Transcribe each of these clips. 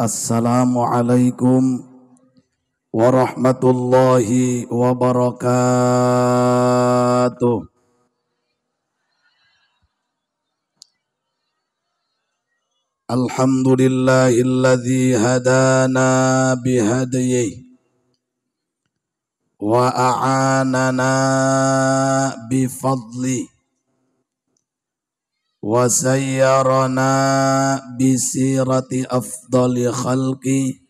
Assalamualaikum warahmatullahi wabarakatuh. Alhamdulillahilladzi hadana bihadyihi wa a'anana bifadlihi wa sayyarana bisirati afdali khalqi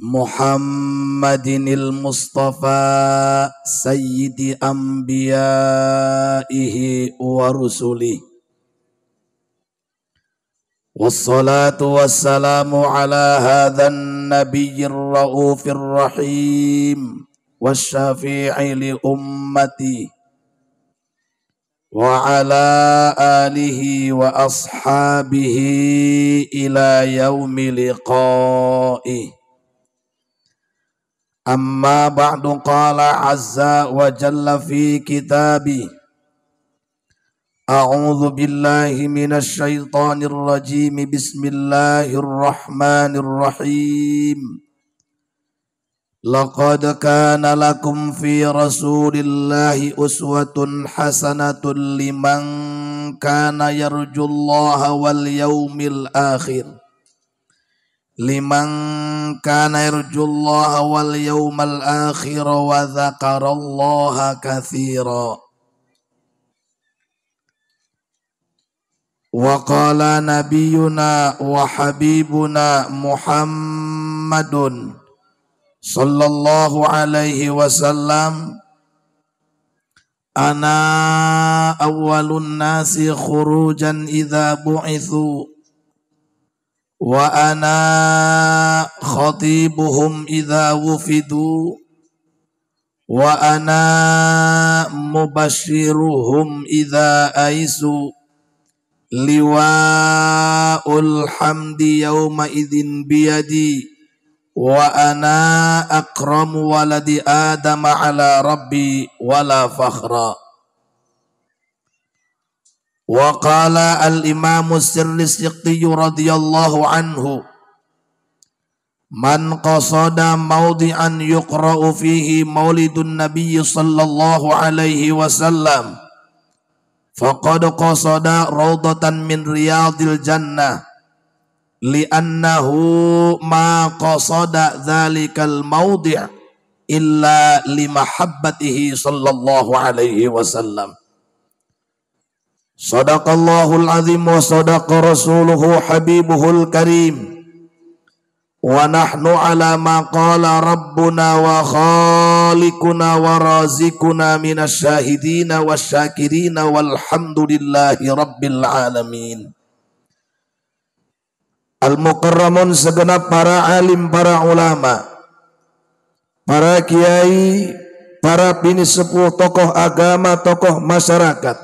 Muhammadinil Mustafa sayyidi anbiya'ihi wa rusulihi. Wassalatu wassalamu ala hadzal nabiyyir raufir rahim wasyafi'i li ummati wa ala alihi wa ashabihi ila yaumi liqa'i. Amma ba'du, qala azza wa jalla fi kitabi, a'udzu billahi minasy syaithanir rajim, bismillahirrahmanirrahim. Laqad kana lakum fi rasulillahi uswatun hasanatun liman kana yarjullaha wal yaumil akhir. Liman kana yarjullaha wal yawmal akhir wa dzakarallaha katsira. Wa qala nabiyyuna wa habibuna Muhammadun sallallahu alaihi wasallam, ana awwalun nasi khurujan idza bu'itsu wa ana khatibuhum idza wufidu wa ana mubashiruhum idza aisu, liwa'ul hamdi yawma idzin biyadi wa ana akramu waladi adam ala rabbi wala fakhra. Wa qala al-imamu Sirri radhiyallahu anhu, man qasada mawdi'an yuqra'u fihi maulidun nabiy sallallahu alaihi wasallam faqad qasada raudatan min riyadil jannah li'annahu ma qasada dzalikal mawdi' illa limahabbatihi sallallahu alaihi wasallam. Sadaqallahul azim wa sadaqa rasuluhu habibuhul karim. Wa nahnu ala ma qala rabbuna wa khaliquna wa razikuna minasyahidina wasyakirina walhamdulillahi rabbil alamin. Al-mukarramun, segenap para alim, para ulama, para kiai, para pini sepuh, tokoh agama, tokoh masyarakat,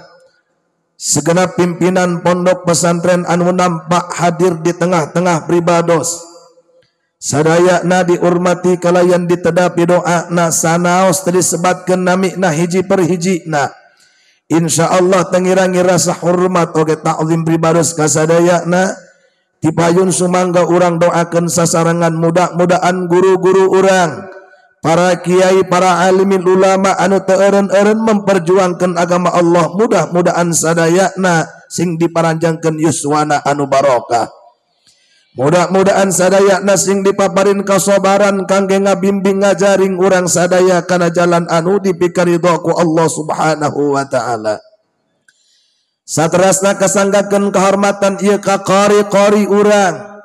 segenap pimpinan pondok pesantren anu nampak hadir di tengah-tengah pribados, sadayana dihormati kalayan ditedapi doana sanaos tadi sebatkeun namina hiji per hijina. Insyaallah tengirangi rasa hormat oge ta'zim pribados ka sadayana. Tipayun sumangga urang doakeun sasarengan mudah-mudahan guru-guru urang, para kiai, para alimin ulama anu teu eureun-eureun memperjuangkan agama Allah, mudah-mudahan sadayana sing diparanjangkeun yuswana anu barokah. Mudah-mudahan sadayana sing dipaparin kasobaran kangge ngabimbing ngajaring urang sadaya kana jalan anu dipikaridho ku Allah Subhanahu wa taala. Saterasna kasanggakeun kehormatan ieu ka qari-qari urang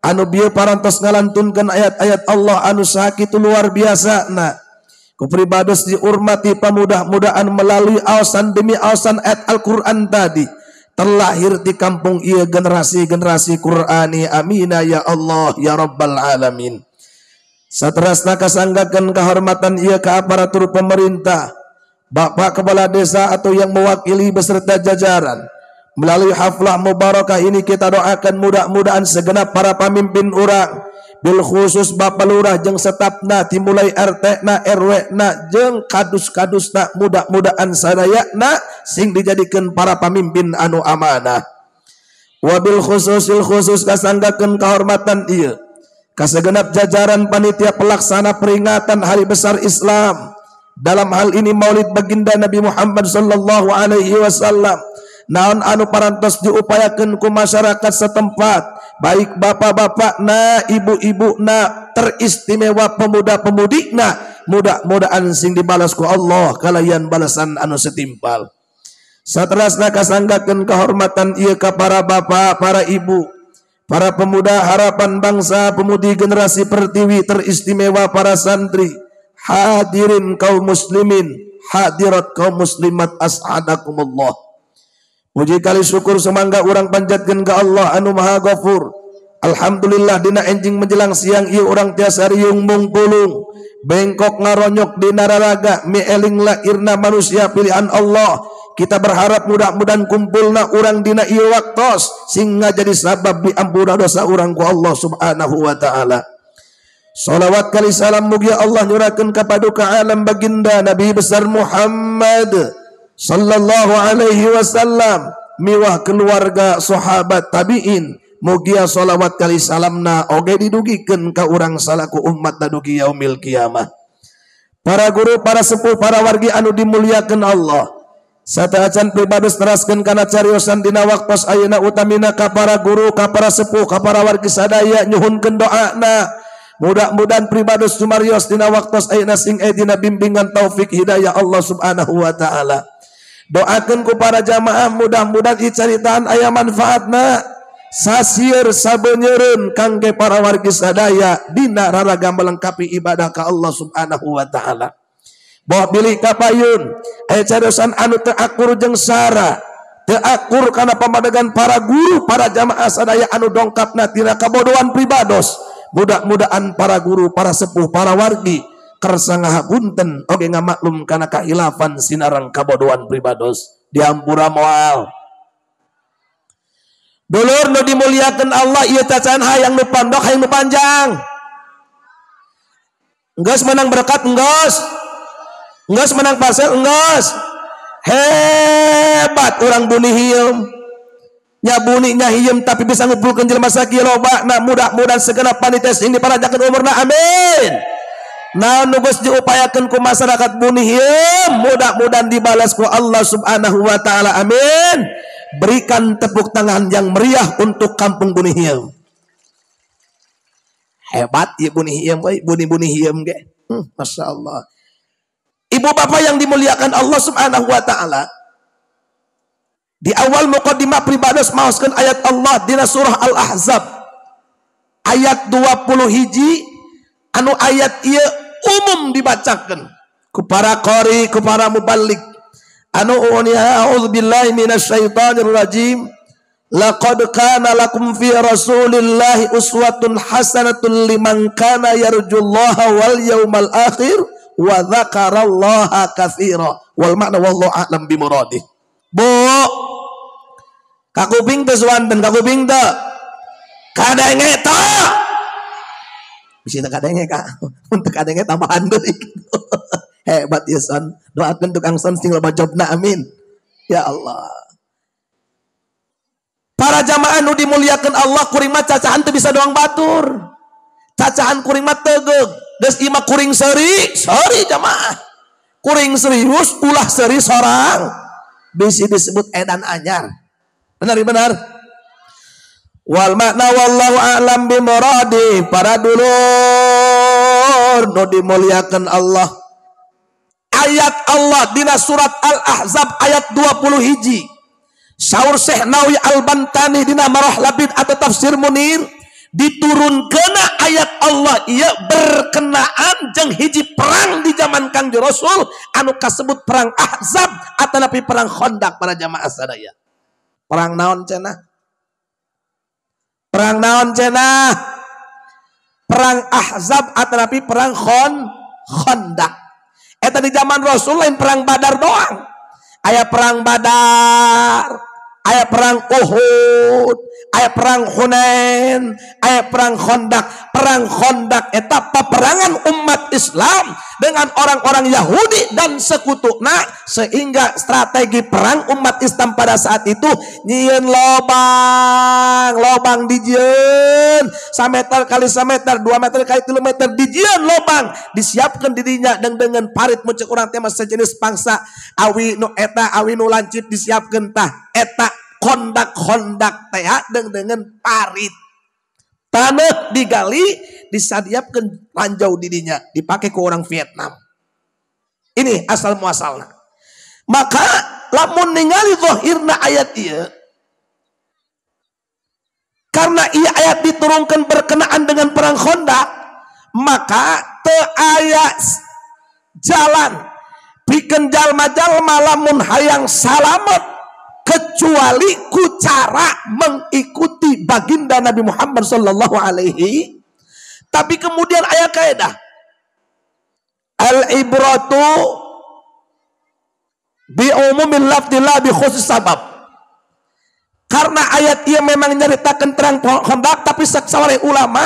anu bieu parantos ngalantunkeun ayat-ayat Allah anu sakitu luar biasa na. Ku pribados dihormati pamudah-mudahan melalui aosan demi aosan ayat Al-Qur'an tadi terlahir di kampung ieu generasi-generasi Qur'ani. Amina ya Allah ya Rabbal alamin. Saterasna kasanggakeun kehormatan ieu ka aparatur pemerintah, Bapak Kepala Desa atau yang mewakili beserta jajaran. Melalui haflah mubarakah ini kita doakan mudah-mudahan segenap para pemimpin urang, bil khusus Bapak Lurah jeung setapna, timulai RT na RW na jeung kadus-kadusna, mudah-mudahan sadayana sing dijadikeun para pamimpin anu amanah. Wabil khususil khusus kasanggakeun kahormatan ieu kasegenap jajaran panitia pelaksana peringatan Hari Besar Islam dalam hal ini Maulid Baginda Nabi Muhammad sallallahu alaihi wasallam. Naon anu parantos diupayakeun ku masyarakat setempat, baik bapak-bapakna, ibu-ibuna, teristimewa pemuda-pemudina, mudah-mudahan sing dibalas ku Allah kalayan balasan anu setimpal. Saterasna kasanggakeun kehormatan ieu ka para bapak, para ibu, para pemuda harapan bangsa, pemudi generasi pertiwi, teristimewa para santri, hadirin kaum muslimin, hadirat kaum muslimat, as'adakumullah. Puji kali syukur semangga urang panjatkeun ka Allah anu Maha Ghafur. Alhamdulillah dina enjing menjelang siang ieu urang tiasa riung mungpulung, bengkok ngaronyok dina raraga, mieling lairna manusia pilihan Allah. Kita berharap mudah-mudahan kumpulna urang dina ieu waktos sehingga jadi sabab diampura dosa urang ku Allah Subhanahu wa taala. Salawat kali salam mugia Allah nyurakeun ka paduka alam baginda Nabi besar Muhammad sallallahu alaihi wasallam, miwah keluarga sahabat tabiin. Mugia salawat kali salamna oge didugikeun ka urang salaku umat dugi yaumil kiamah. Para guru, para sepuh, para wargi anu dimuliakeun Allah, sateuacan pribados neraskeun kana cariosan dina waktos ayeuna utamina ka para guru, ka para sepuh, ka para wargi sadaya nyuhunkeun doana. Mudah-mudahan pribados sumarios dina waktos ayeuna sing dina bimbingan taufik hidayah Allah Subhanahu wa taala. Doakeun ku para jamaah mudah-mudahan caritaan aya manfaatna, sasieur sabeunyereun kangge para wargi sadaya dina raraga melengkapi ibadah ka Allah Subhanahu wa taala. Boh bilih kapayun aya cariosan anu teu akur jeung sara, teu akur kana pamadegan para guru, para jamaah sadaya anu dongkapna tina kabodohan pribados. Mudah-mudahan para guru, para sepuh, para wargi kersa ngahapunten oge ngamaklum kana kailafan sinarang kabodohan pribados. Diampura moal. Dulur nu dimuliakeun Allah ieu cacan hayang nu pondok hayang nu panjang. Enggeus menang berkat enggeus. Enggeus menang parcel enggeus. Hebat urang buni hieum. Nya buni nya hieum tapi bisa ngumpulkeun jelema sakieu loba. Nah mudah-mudahan segenap panitia sing diparanjakeun umurna, amin. Nah nu geus diupayakeun ku masyarakat buni hieum mudah-mudahan dibalas ku Allah Subhanahu wa taala, amin. Berikan tepuk tangan yang meriah untuk kampung Buni Hieum. Hebat ya Buni Hieum, buni-buni hieum ge. Masya Allah. Ibu bapak yang dimuliakan Allah Subhanahu wa taala, di awal muqaddimah pribados maoskeun ayat Allah dina surah Al-Ahzab ayat 20 hiji, anu ayat ieu umum dibacakeun ku para qari, ku para muballigh. Anu a'udzubillahi minasyaitonir rajim. Laqad kana lakum fi rasulillahi uswatun hasanatun liman kana yarjullaha wal yaumal akhir wa dzakarallaha katsira. Wal makna wallahu a'lam bimuradih. Bu, kakuping teu suwanten, kakuping teu? Kadenge teu? Bisa teu kadenge ka? Untuk kadenge tambahan deui. Hebat ya son, doakan tukang son sing loba jobna, amin. Ya Allah. Para jamaah nu dimuliakan Allah, kuring mah cacahan teu bisa doang batur. Cacahan kuring mah tegeug. Geus ieu mah kuring seuri, seuri jamaah. Kuring serius ulah seuri sorang. Bisi disebut edan anyar. Benar benar. Wal makna wallahu a'lam bimuradi. Para dulur nu dimuliakan Allah, ayat Allah dina surat Al-Ahzab ayat 20 hiji. Saur Syekh Nawawi Al-Bantani dina Marah Labid atau Tafsir Munir, diturunkeuna ayat Allah ieu berkenaan jeung hiji perang di zaman Kangjeng Rasul anu kasebut perang Ahzab atanapi perang Khandaq para jamaah sadaya. Perang naon cenah? Perang naon cenah? Perang Ahzab atanapi perang Khandaq. Eta di zaman Rasul lain perang Badar doang. Aya perang Badar, aya perang Uhud, Aya perang Hunain, aya perang Khandaq. Perang Khandaq eta peperangan umat Islam dengan orang-orang Yahudi dan sekutuna, sehingga strategi perang umat Islam pada saat itu nyieun lobang, lobang dijieun sameter kali sameter, 2 meter kali 3 meter dijieun lobang, disiapkan dirinya dengan parit muncul urang teh sejenis pangsa awi nu eta awi nu lancip disiapkan tah eta kondak-kondak teh dengan parit tanah digali disadiapkan ranjau dirinya dipakai ke orang Vietnam. Ini asal muasalna. Maka lamun ningali zahirna ayat ieu, karena ieu ayat diturunkan berkenaan dengan perang Khandaq, maka teu aya jalan pikeun jalma-jalma lamun hayang salamet kecuali ku cara mengikuti baginda Nabi Muhammad sallallahu alaihi. Tapi kemudian ayat kaidah al ibratu bi umumil lafzi la bi khusus sabab. Karena ayat ia memang nyaritakan terang Khandaq, tapi sawareh ulama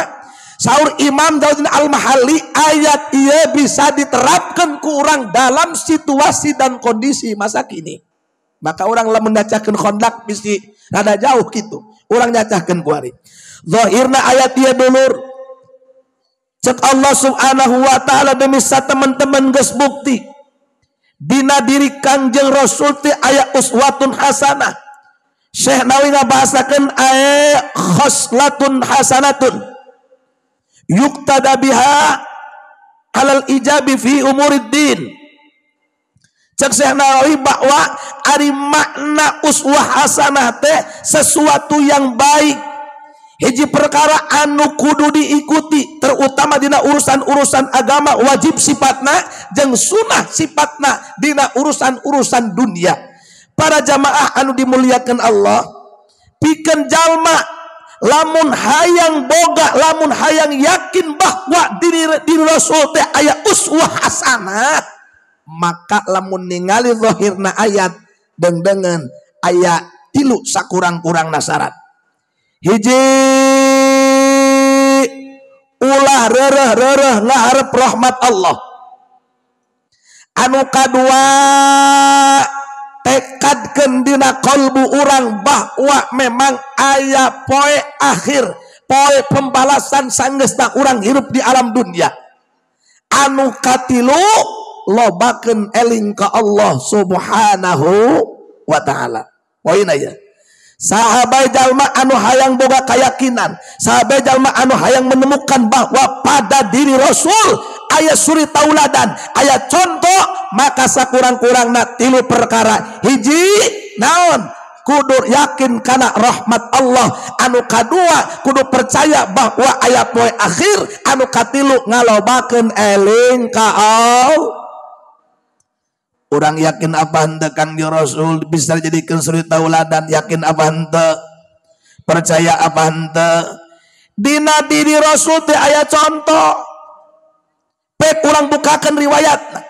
saur Imam Daud Al-Mahalli ayat ia bisa diterapkan ku urang dalam situasi dan kondisi masa kini. Maka orang lamun nyacakeun Khandaq bisi rada jauh gitu. Urang nyacakeun kuari. Zahirna ayat ieu dulur. Cek Allah Subhanahu wa taala demi teman-teman geus bukti. Dina diri Kangjeng Rasul teh aya uswatun hasanah. Syekh Nawawi ngabahasakeun aya khoslatun hasanatun. Yuqtada biha alal ijabi fi umuriddin. Cek Syekh Nawawi bahwa ari makna uswah hasanah teh sesuatu yang baik, hiji perkara anu kudu diikuti terutama dina urusan-urusan agama wajib sifatna jeung sunah sifatna dina urusan-urusan dunia. Para jamaah anu dimuliakan Allah, pikeun jalma lamun hayang boga, lamun hayang yakin bahwa diri Rasul teh aya uswah hasanah, maka lamun ningali zahirna ayat dengdengan aya tilu sakurang-kurang syarat. Hiji, ulah rereh-rereh ngaharep rahmat Allah. Anu kadua, tekadkeun dina kalbu urang bahwa memang aya poe akhir, poe pembalasan sanggeusna urang hirup di alam dunia. Anu katilu, lobakeun eling ka Allah Subhanahu wa taala. Poin aya. Sahabat jalma anu hayang boga keyakinan, sahabat jalma anu hayang menemukan bahwa pada diri Rasul aya suri tauladan, aya contoh, maka sakurang-kurangna tilu perkara. Hiji, naon? Kudu yakin kana rahmat Allah. Anu kadua, kudu percaya bahwa aya poe akhir. Anu katilu, ngalobakeun eling ka Allah. Orang yakin apa henteu Kangjeng Rasul bisa dijadikan suri tauladan, yakin apa henteu, percaya apa henteu. Dina diri Rasul teh aya contoh. Pek urang bukakeun riwayatna.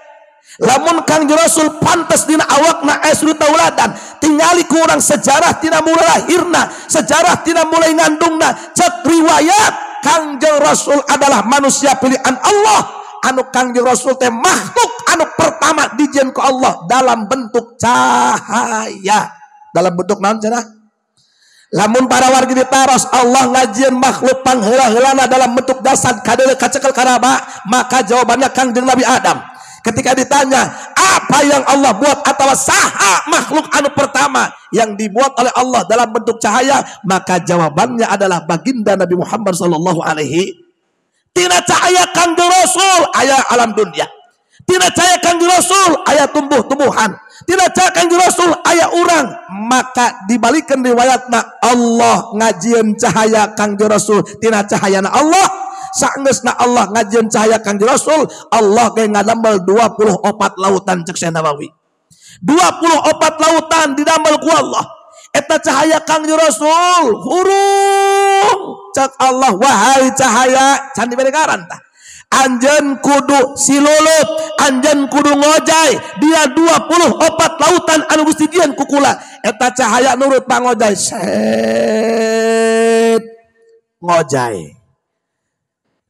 Lamun Kangjeng Rasul pantes dina awakna aya suri tauladan, tingali ku urang sejarah tina mulai lahirna, sejarah tina mulai ngandungna. Cek riwayat Kangjeng Rasul adalah manusia pilihan Allah. Anu Kangjeng Rasul teh makhluk anu pertama dijieun ku Allah dalam bentuk cahaya. Dalam bentuk naon cenah? Lamun para wargi ditaros Allah ngajieun makhluk pangheula-heulana dalam bentuk jasad kadeuleu kacekel karaba, maka jawabannya Kangjeng Nabi Adam. Ketika ditanya apa yang Allah buat atau saha makhluk anu pertama yang dibuat oleh Allah dalam bentuk cahaya, maka jawabannya adalah baginda Nabi Muhammad sallallahu alaihi. Tina cahaya Kangjeng Rasul aya alam dunia. Tina cahaya Kangjeng Rasul aya tumbuh-tumbuhan. Tina cahaya Kangjeng Rasul aya urang. Maka dibalikan riwayatna Allah ngajieun cahaya Kangjeng Rasul tina cahayana Allah. Saenggeusna Allah ngajieun cahaya Kangjeng Rasul, Allah ge ngadamel 24 lautan cek Syekh Nawawi. 24 lautan didamel ku Allah. Eta cahaya Kangjeng Rasul hurung. Cek Allah, wahai cahaya, can dibere ngaran tah. Anjeun kudu silulup, anjeun kudu ngojay dia 24 lautan anu Gusti jieun ku kula. Eta cahaya nurut pangojay set ngojay.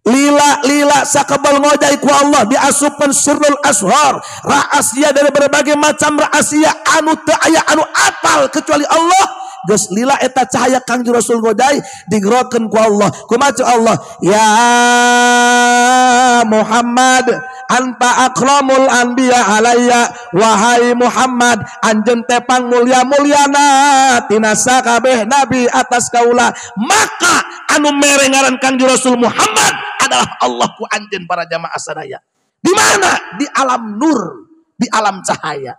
Lila-lila sakebal ngojay ku Allah diasupkeun sirrul ashar, rahasia dari berbagai macam rahasia anu teu aya anu apal kecuali Allah. Geus lila eta cahaya Kangjeng Rasul ngojay digerokeun ku Allah. Kumaha Allah? Ya Muhammad anta akramul anbiya alayya, wahai Muhammad anjeun teh pangmulia-muliana tina sakabeh nabi atas kaula. Maka anu mere ngaran Kangjeng Rasul Muhammad adalah Allah ku anjeun para jamaah sadaya. Di mana? Di alam nur, di alam cahaya.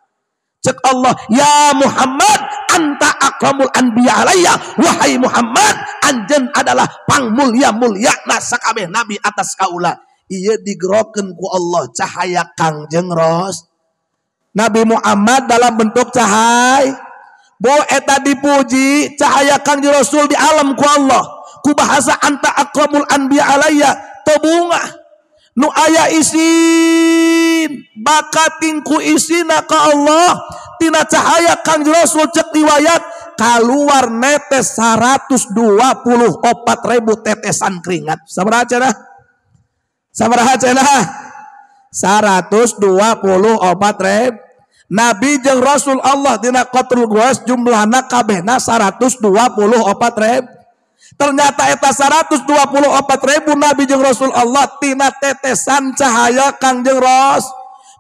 Cek Allah, ya Muhammad anta akramul anbiya alayya, wahai Muhammad anjeun adalah pangmulia-muliana sakabeh nabi atas kaula. Ieu digerokeun ku Allah cahaya Kangjeng Ros Nabi Muhammad dalam bentuk cahaya. Bo eta dipuji cahaya Kangjeng Rasul di alam ku Allah ku bahasa anta akramul anbiya alayya teu bungah nu aya isin bakating ku isina ka Allah tina cahaya Kangjeng Rasul. Cek riwayat kaluar netes 124.000 tetesan keringat. Sabaraha cenah? Sabaraha cenah? 124.000. Nabi jeung Rasul Allah dina Qatrul Ghuwas jumlahna kabehna 124.000. Ternyata eta 124.000 Nabi jeung Rasul Allah tina tetesan cahaya Kangjeng Ros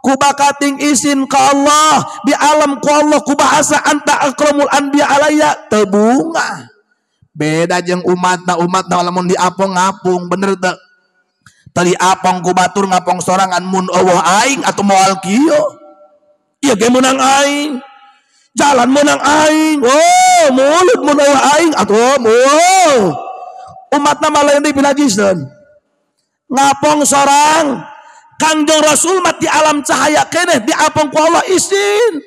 ku bakating isin ka Allah di alam ku Allah ku bahasa anta akramul anbiya alayya teu bungah. Beda jeung umatna, umatna lamun diapong ngapung bener teu? Tadi apong ku batur ngapong sorangan mun eueuh aing atuh moal kieu. Ieu ge meunang aing. Jalan menang aing, oh mulut mun eueuh aing atuh oh. Umatna mah lain deui pinajiseun. Ngapong sorang Kangjeng Rasul mah di alam cahaya keneh diapong ku Allah isin.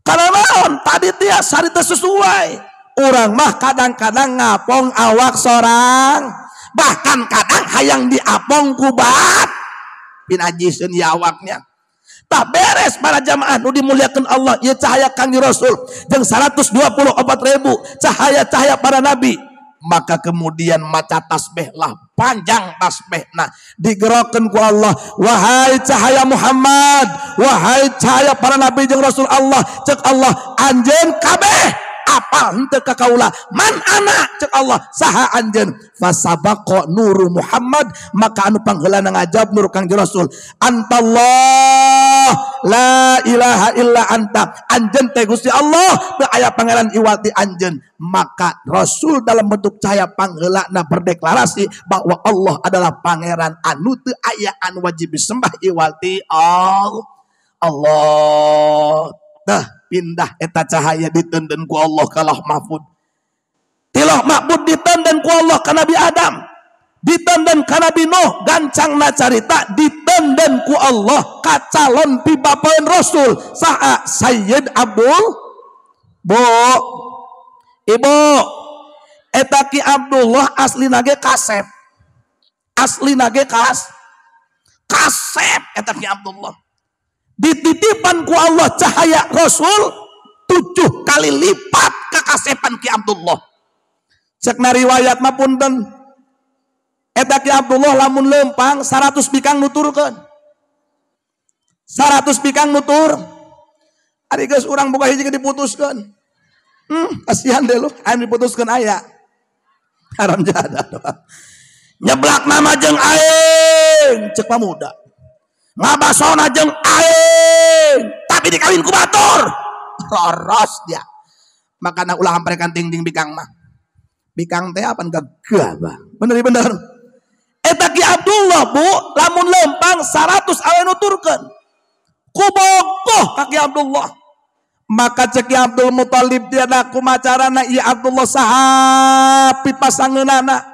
Karena naon? Tadi dia sarita sesuai. Urang mah kadang-kadang ngapong awak sorang, bahkan kadang hayang diapong ku bat pinajiseun ya awaknya. Tak beres para jamaah nu dimuliakan Allah, ieu cahaya Kangjeng Rasul jeung 124.000 cahaya-cahaya para nabi. Maka kemudian maca tasbih lah, panjang tasbih. Nah, digerokeun ku Allah, wahai cahaya Muhammad, wahai cahaya para nabi jeung Rasul Allah, cek Allah anjeun kabeh apal henteu ka kaula. Man ana, cek Allah, saha anjeun? Fasabaqa nuru Muhammad, maka anu pangheulana ngajawab nur Kangjeng Rasul, antallah la ilaha illa anta, anjeun teh Gusti Allah teu aya pangeran iwati anjeun. Maka Rasul dalam bentuk cahaya pangheulana berdeklarasi bahwa Allah adalah pangeran anu teu aya anu wajib disembah iwati Allah. Allah. Tah pindah eta cahaya ditenden ku Allah ka Lauh Mahfud. Ti Lauh Mahfud ditenden ku Allah ka Nabi Adam, ditenden ka Nabi Nuh, gancangna carita ditenden ku Allah ka calon pibapaeun Rasul saha Sayyid Abdul. Bu, ibu, eta Ki Abdullah aslina ge kasep. Aslina ge kasep eta Ki Abdullah. Dititipan ku Allah cahaya Rasul 7 kali lipat kekasepan Ki Abdullah. Cek na riwayat mah punten eta Ki Abdullah lamun lempang 100 bikang nuturkeun. 100 bikang nutur. Ari geus urang boga hiji ge diputuskeun. Kasihan deh lu, anu diputuskeun aya. Haram jadah. Nyeblak nama jeung aing cek pamuda. Ngabasona jeung aing tapi dikawin ku batur. Roros dia. Makana ulah hamperekan ting-ting bikang mah. Bikang teh apan gagah. Bener-bener. Eta Ki Abdullah bu lamun lempang 100 awe nuturkeun. Ku bogoh ka Ki Abdullah. Maka cek Ki Abdul Muthalib tiada kumacarana ieu Abdullah saha pipasangeunana.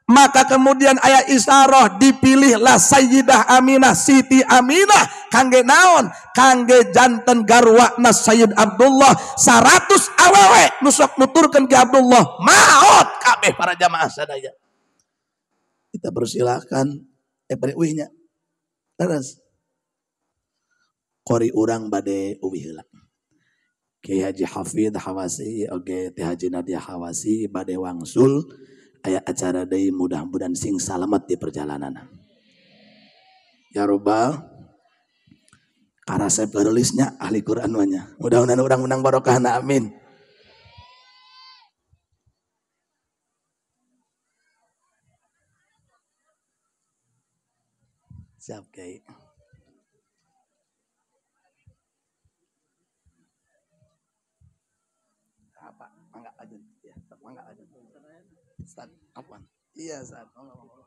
Maka kemudian ayat isyarah dipilihlah Sayyidah Aminah, Siti Aminah kangge naon? Kangge janten garwana Sayyid Abdullah 100 awewe nu sok nuturkeun Ki Abdullah maot kabeh para jamaah sadaya. Kita persilakan Bade uih nya. Terus qori urang bade uih heula. Kiai Haji Hafid Hawasi oge Teh Haji Nadia Hawasi bade wangsul aya acara deui mudah-mudahan sing salamet di perjalanan. Ya robbal karasep leulisnya ahli Quran mah nya. Mudah-mudahan urang menang barokahna amin. Siap Kiai. Apa? Mangga aja. Ya, mangga aja. Ustaz, apaan? Iya, Ustaz. Mangga, mangga.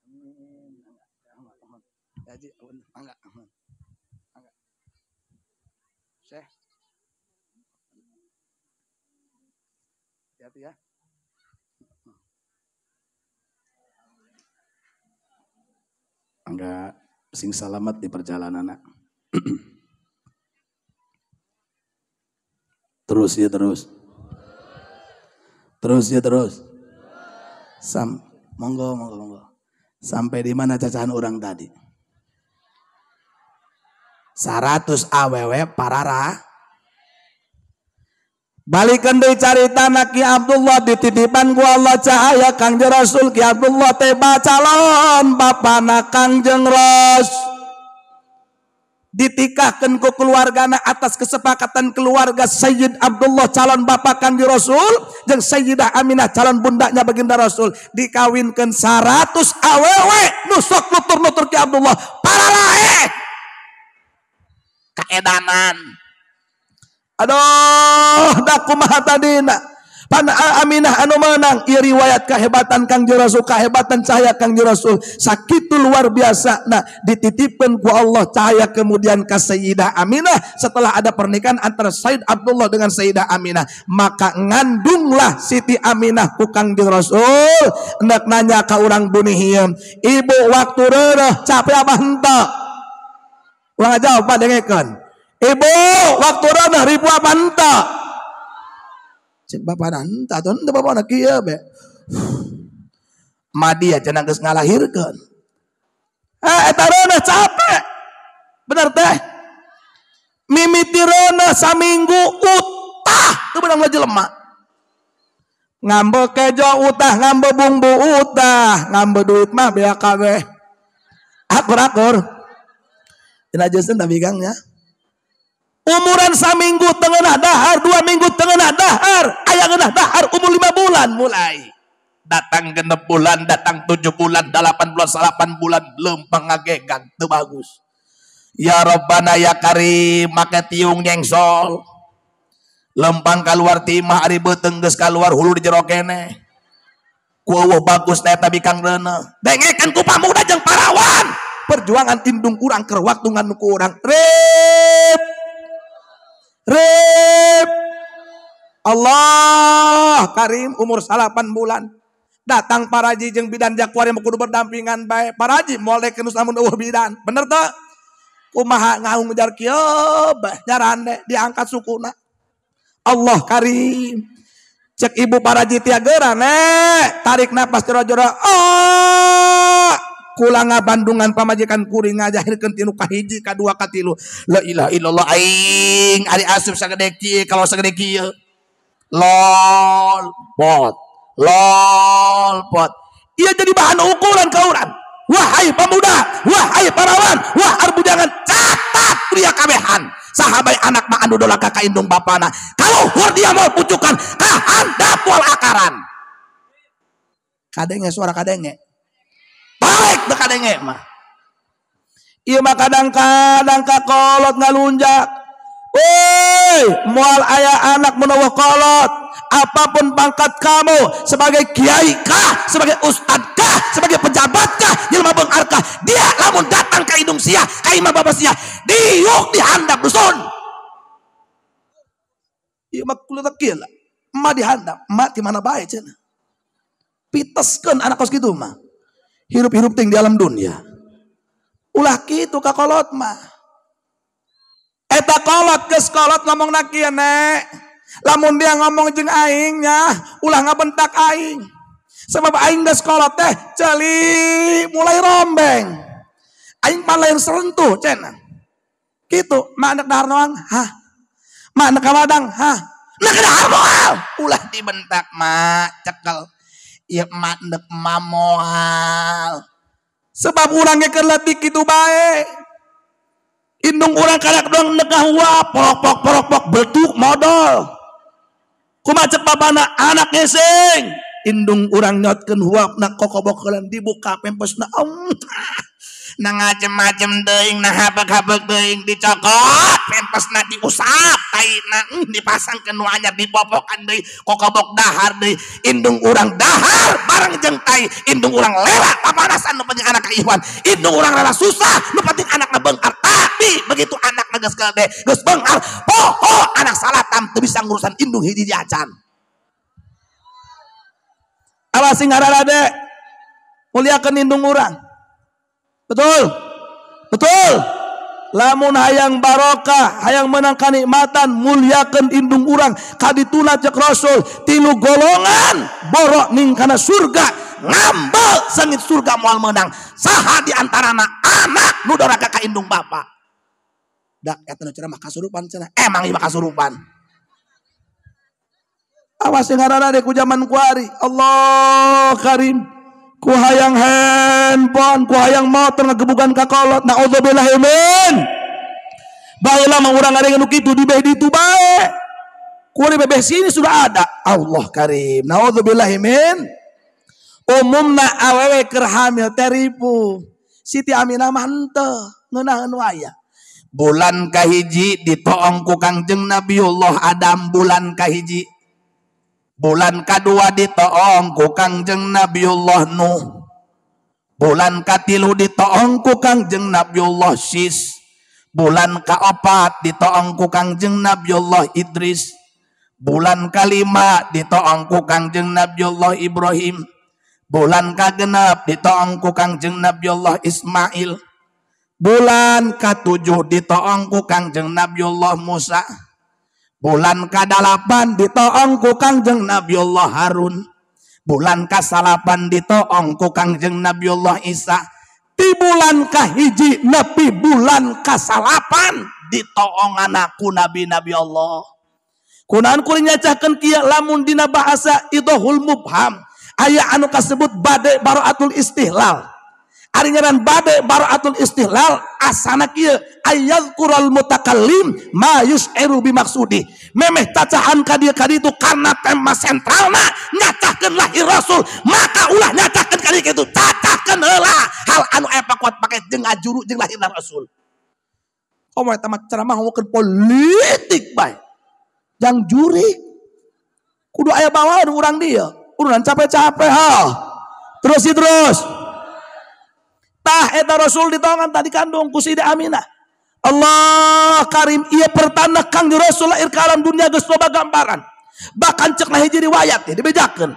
Amin. Mangga, Haji, mangga. Mangga. Syekh. Hati-hati ya. Mangga sing salamat di perjalanan. Terus ya terus. Terus ya terus. Monggo monggo monggo. Sampai di mana cacahan orang tadi? 100 awewe parara. Balikan deui carita Ki Abdullah dititipan ku Allah cahaya Kangjeng Rasul. Ki Abdullah teh calon bapana Kangjeng Ras. Ditikahkan ku keluargana atas kesepakatan keluarga Sayyid Abdullah calon bapak Kangjeng Rasul jeung Sayyidah Aminah calon bundanya baginda Rasul. Dikawinkan 100 awewe nu sok nutur-nutur Ki Abdullah pararae kaedanan. Aduh, dah kumaha tadina. Pan Aminah anu menang, ieu riwayat kehebatan Kangjeng Rasul, kehebatan cahaya Kangjeng Rasul. Sakitu luar biasa. Nah, dititipkeun ku Allah cahaya kemudian ka Sayyidah Aminah setelah ada pernikahan antara Sayyid Abdullah dengan Sayyidah Aminah. Maka ngandunglah Siti Aminah ku Kangjeng Rasul. Hendak nanya ka urang buni hieum, "Ibu waktu reureuh capek apa henteu?" Urang jawab dengekeun. Ibu, waktu renah ribu apa entah? Cek bapak entah, atau entah bapak nak kieu be. Madia cenah geus ngalahirkeun. Eta renah capek. Bener teh? Mimiti renah saminggu utah teu beunang jelema. Ngambe kejo utah, ngambe bumbu utah, ngambe duit mah bea kabeh. Akur-akur. Cenah jeuskeun tapi gangnya. Umuran saminggu tengenah dahar, 2 minggu tengenah dahar, aya ngeunah dahar umur 5 bulan mulai. Datang 6 bulan, datang 7 bulan, 8 bulan, 8 bulan, lempeng ngagegan, teu bagus. Ya Rabbana ya Karim, make tiung nyengsol. Lempang kaluar timah ari beuteung geus kaluar hulu di jero keneh. Ku eueuh bagus na eta bikang reuneuh. Dengekeun ku pamuda jeung parawan. Perjuangan indung urang keur waktu ngan ku urang. Rip. Rip. Allah Karim umur 8 bulan datang paraji jeung bidan jakuari kudu berdampingan bae. Paraji moal deuk lamun eueuh bidan. Bener teu? Kumaha ngaung ujar kieu bae nyarande diangkat sukuna. Allah Karim. Cek ibu paraji tiagera nek tarik napas jero-jero. Oh! Kula ngabandungan pamajikan kuring ngajahirkeun tinu kahiji kadua katilu. La ilaha illallah aing ari asup sagede kieu kalau sagede kieu. Lol pot. Lol pot. Ieu jadi bahan ukuran ka urang. Wahai pemuda, wahai parawan, wah arbujangan catat pria kabehan. Sahabai anak mah anu dolaka ka indung bapana. Kalau hur dia mau pucukan ka handap wal akaran. Kadenge suara kadenge. Balik teu kadenge mah. Ieu mah kadang-kadang kakolot ngalunjak. Woi, moal aya anak menawa kolot. Apapun pangkat kamu, sebagai kiai kah, sebagai ustad kah, sebagai pejabat kah, jelema beunghar kah, dia lamun datang ka indung sia, ka imah bapa sia, diuk dihandap dusun. Ieu mah kulit kieu lah. Emak dihandap, emak di mana bae cenah. Piteskeun anak kos kitu mah. Hirup-hirup ting di alam dunia. Ulah kitu ka kolot mah. Eta kolot geus kolot ngomongna kieu nek. Lamun dia ngomong jeung aing nya, ulah ngabentak aing. Sebab aing geus kolot teh ceuli mulai rombeng. Aing mah lain serentuh cenah. Kitu, mak anak dahar noang, hah. Mak anak kawadang, hah. Nak dahar moal. Ulah dibentak mak cekel. Ieu mak ndek mamoal. Sebab urang ge keur leutik kitu bae. Indung urang karak doang ndek ngahuap, porok-porok porok-porok betuk modal. Kumaha cek bapana anak ngeseng. Indung urang nyotkeun huapna kokobokelan dibuka pempesna. Nah ngacem-macem teuing, nah habek-habek teuing dicokot, pempesna diusap, taina dipasangkeun nu anyar dipopokan deui, kokobok dahar deui, indung urang dahar bareng jeung tai, indung urang lela papanasan nu penting anak ka Ikhwan, indung urang rela susah nu penting anakna beunghar, tapi begitu anakna geus gede, geus beunghar, poho anak salatam teu bisa ngurusan indung hiji acan. Awas sing ngararade, muliakeun indung urang. Betul, betul. Lamun hayang barokah, hayang menang kanikmatan, muliakeun indung urang. Kadituna cek Rasul, tilu golongan borok ning kana surga, ngambel sengit surga moal menang. Saha di antarana anak nu doraka ka indung bapa. Dak eta nu ceramah kasurupan cenah. Emang ieu kasurupan. Awas sing ngarana ku zaman kuari. Allah karim. Ku hayang handphone, ku hayang motor ngegebugan ka kolot. Naudzubillah min. Baheula mah urang ngareng nu kitu di beh ditu bae. Ku di bebeh sini sudah ada. Allah karim. Naudzubillah min. Umumna awewe keur hamil teh ripuh. Siti Aminah mah henteu ngeunaheun waya. Bulan kahiji ditoong ku Kangjeng Nabiullah Adam bulan kahiji. Bulan kadua ditoong ku Kangjeng Nabiullah Nuh. Bulan katilu ditoong ku Kangjeng Nabiullah Sis. Bulan kaopat ditoong ku Kangjeng Nabiullah Idris. Bulan kalima ditoong ku Kangjeng Nabiullah Ibrahim. Bulan kagenep ditoong ku Kangjeng Nabiullah Ismail. Bulan katujuh ditoong ku Kangjeng Nabiullah Musa. Bulan kadalapan ditoong ku Kangjeng Nabiullah Harun. Bulan kasalapan ditoong ku Kangjeng Nabiullah Isa. Ti bulan kahiji nepi bulan kasalapan ditoong anakku nabi-nabi Allah. Kunaon kuring nyacahkeun kieu lamun dina bahasa idhul mubham aya anu kasebut bade baraatul istihlal. Ari ngaran bade baraatul istihlal asana kieu ayyadhkurul mutakallim ma yus'iru bimaksudi. Memeh cacahan ka dieu ka ditu karena tema sentralna nyacahkeun lahir Rasul, maka ulah nyacahkeun ka dieu kitu, cacahkeun heula hal anu aya pakuat pake jeung ngajuru jeung lahirna Rasul. Komo eta mah ceramah ngomongkeun politik bae. Jang jurik. Kudu aya bawaan urang dieu. Urunan capek-capek ha. Terus terus. Tah eta Rasul ditongan tadi kandung ku Siti Aminah. Allah karim, ieu pertanda Kangjeng Rasul lahir ke alam dunia geus loba gambaran. Bahkan cek hiji riwayat ya dibejakeun.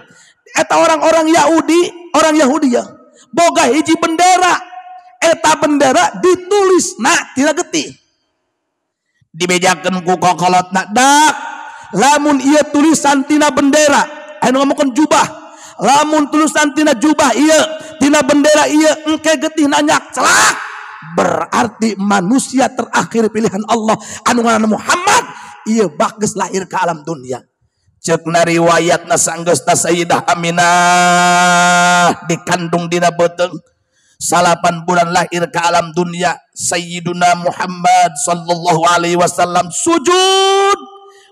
Eta orang-orang Yahudi, orang Yahudi ya, boga hiji bendera. Eta bendera ditulisna tina getih. Dibejakeun ku kokolotna dak. Lamun ieu tulisan tina bendera, anu ngomongkeun jubah. Lamun tulisan tina jubah ieu, tina bendera ieu engke getih nanyak celak, berarti manusia terakhir pilihan Allah anu ngaranna Muhammad ieu bageus lahir ke alam dunia. Ceukna riwayatna sanggeusna Sayyidah Aminah dikandung dina beuteung 8 bulan lahir ke alam dunia, Sayyiduna Muhammad sallallahu alaihi wasallam sujud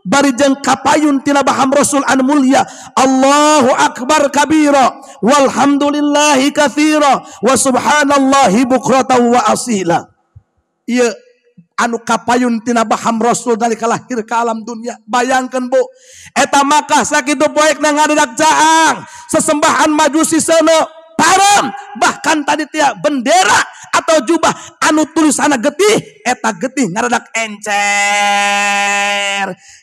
bari jeung kapayun tina baham Rasul anu mulia. Allahu akbar kabira walhamdulillahi katsira wa subhanallahi bukratan wa asila. Ieu anu kapayun tina baham Rasul nalika lahir ka alam dunia. Bayangkeun Bu, eta Makkah sakitu poekna ngadedak caang, sesembahan majusi seuneu parem, bahkan tadi tia bendera atau jubah anu tulisanna getih, eta getih ngaradak encer.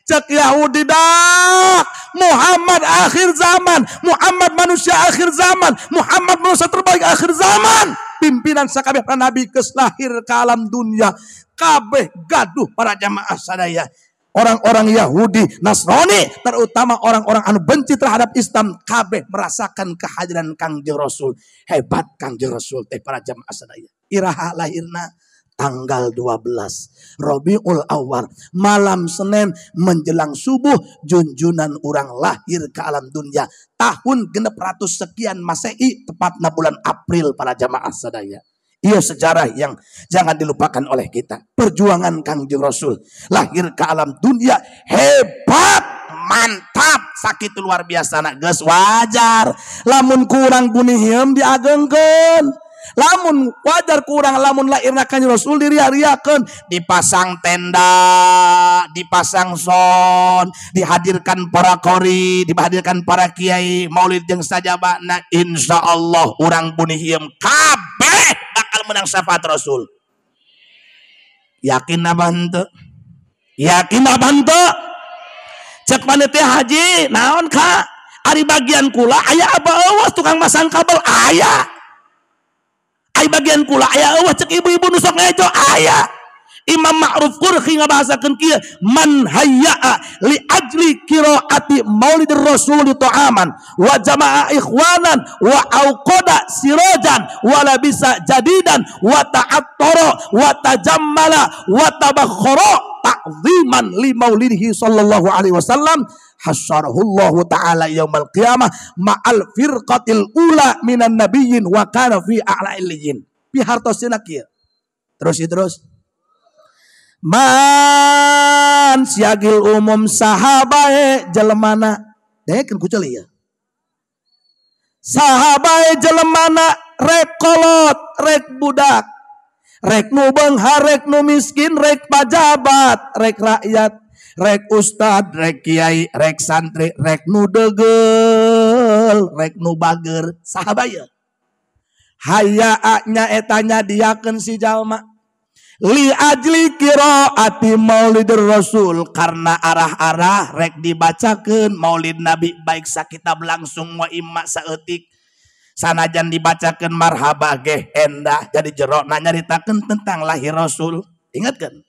Cek Yahudi dak, Muhammad akhir zaman, Muhammad manusia akhir zaman, Muhammad manusia terbaik akhir zaman. Pimpinan sakabeh para nabi geus lahir ka alam dunia, kabeh gaduh para jamaah sadaya. Orang-orang Yahudi, Nasrani, terutama orang-orang anu benci terhadap Islam, kabeh merasakan kehadiran Kangjeng Rasul. Hebat Kangjeng Rasul teh para jamaah sadaya. Iraha lahirna tanggal 12 Rabiul Awal malam Senin menjelang subuh junjunan urang lahir ke alam dunia tahun 600 sekian Masehi, tepatnya bulan April para jamaah sadaya. Iya sejarah yang jangan dilupakan oleh kita. Perjuangan Kangjeng Rasul lahir ke alam dunia hebat, mantap, sakit luar biasa nak geus wajar. Lamun kurang bunihiem diagengkeun. Lamun wajar kurang lamun lahirna Kangjeng Rasul diria-riakeun, dipasang tenda, dipasang son, dihadirkan para qori, dihadirkan para kiai, maulid jeung sajabana, insyaallah urang bunihiem kabeh bakal menang syafaat Rasul. Yakin apa henteu? Yakin apa henteu? Cek panitia haji, naon ka? Ari bagian kula aya apa eueuh tukang masang kabel aya. Ari bagian kula aya eueuh cek ibu-ibu nu sok ngejo aya. Imam Ma'ruf Qurhi ngabahasakeun kieu, man hayya'a li ajli qiraati maulidir rasul ta'aman wa jama'a ikhwanan wa auqada sirajan wa labisa jadidan wa ta'attara wa tajammala wa tabakhara ta'ziman li maulidihi sallallahu alaihi wasallam hasyarahullahu ta'ala yaumal qiyamah ma'al firqatil ula minan nabiyyin wa kana fi a'la illiyin. Pihartosna kieu. Terus terus. Man siagil umum sahabae jelemana dekeun ku ceuli ya. Sahabae jelemana rek kolot, rek budak, rek nu beunghar, rek nu miskin, rek pajabat, rek rakyat, rek ustad, rek kiai, rek santri, rek nu degel, rek nu bager, sahabae. Hayaa nya eta nyadiakeun si jalma li ajli qiraati maulidir rasul, karena arah-arah rek dibacakeun maulid nabi baik sakitab langsung wa imma saeutik sanajan dibacakeun marhaba geh endah jadi jero nyaritakeun tentang lahir rasul. Ingatkeun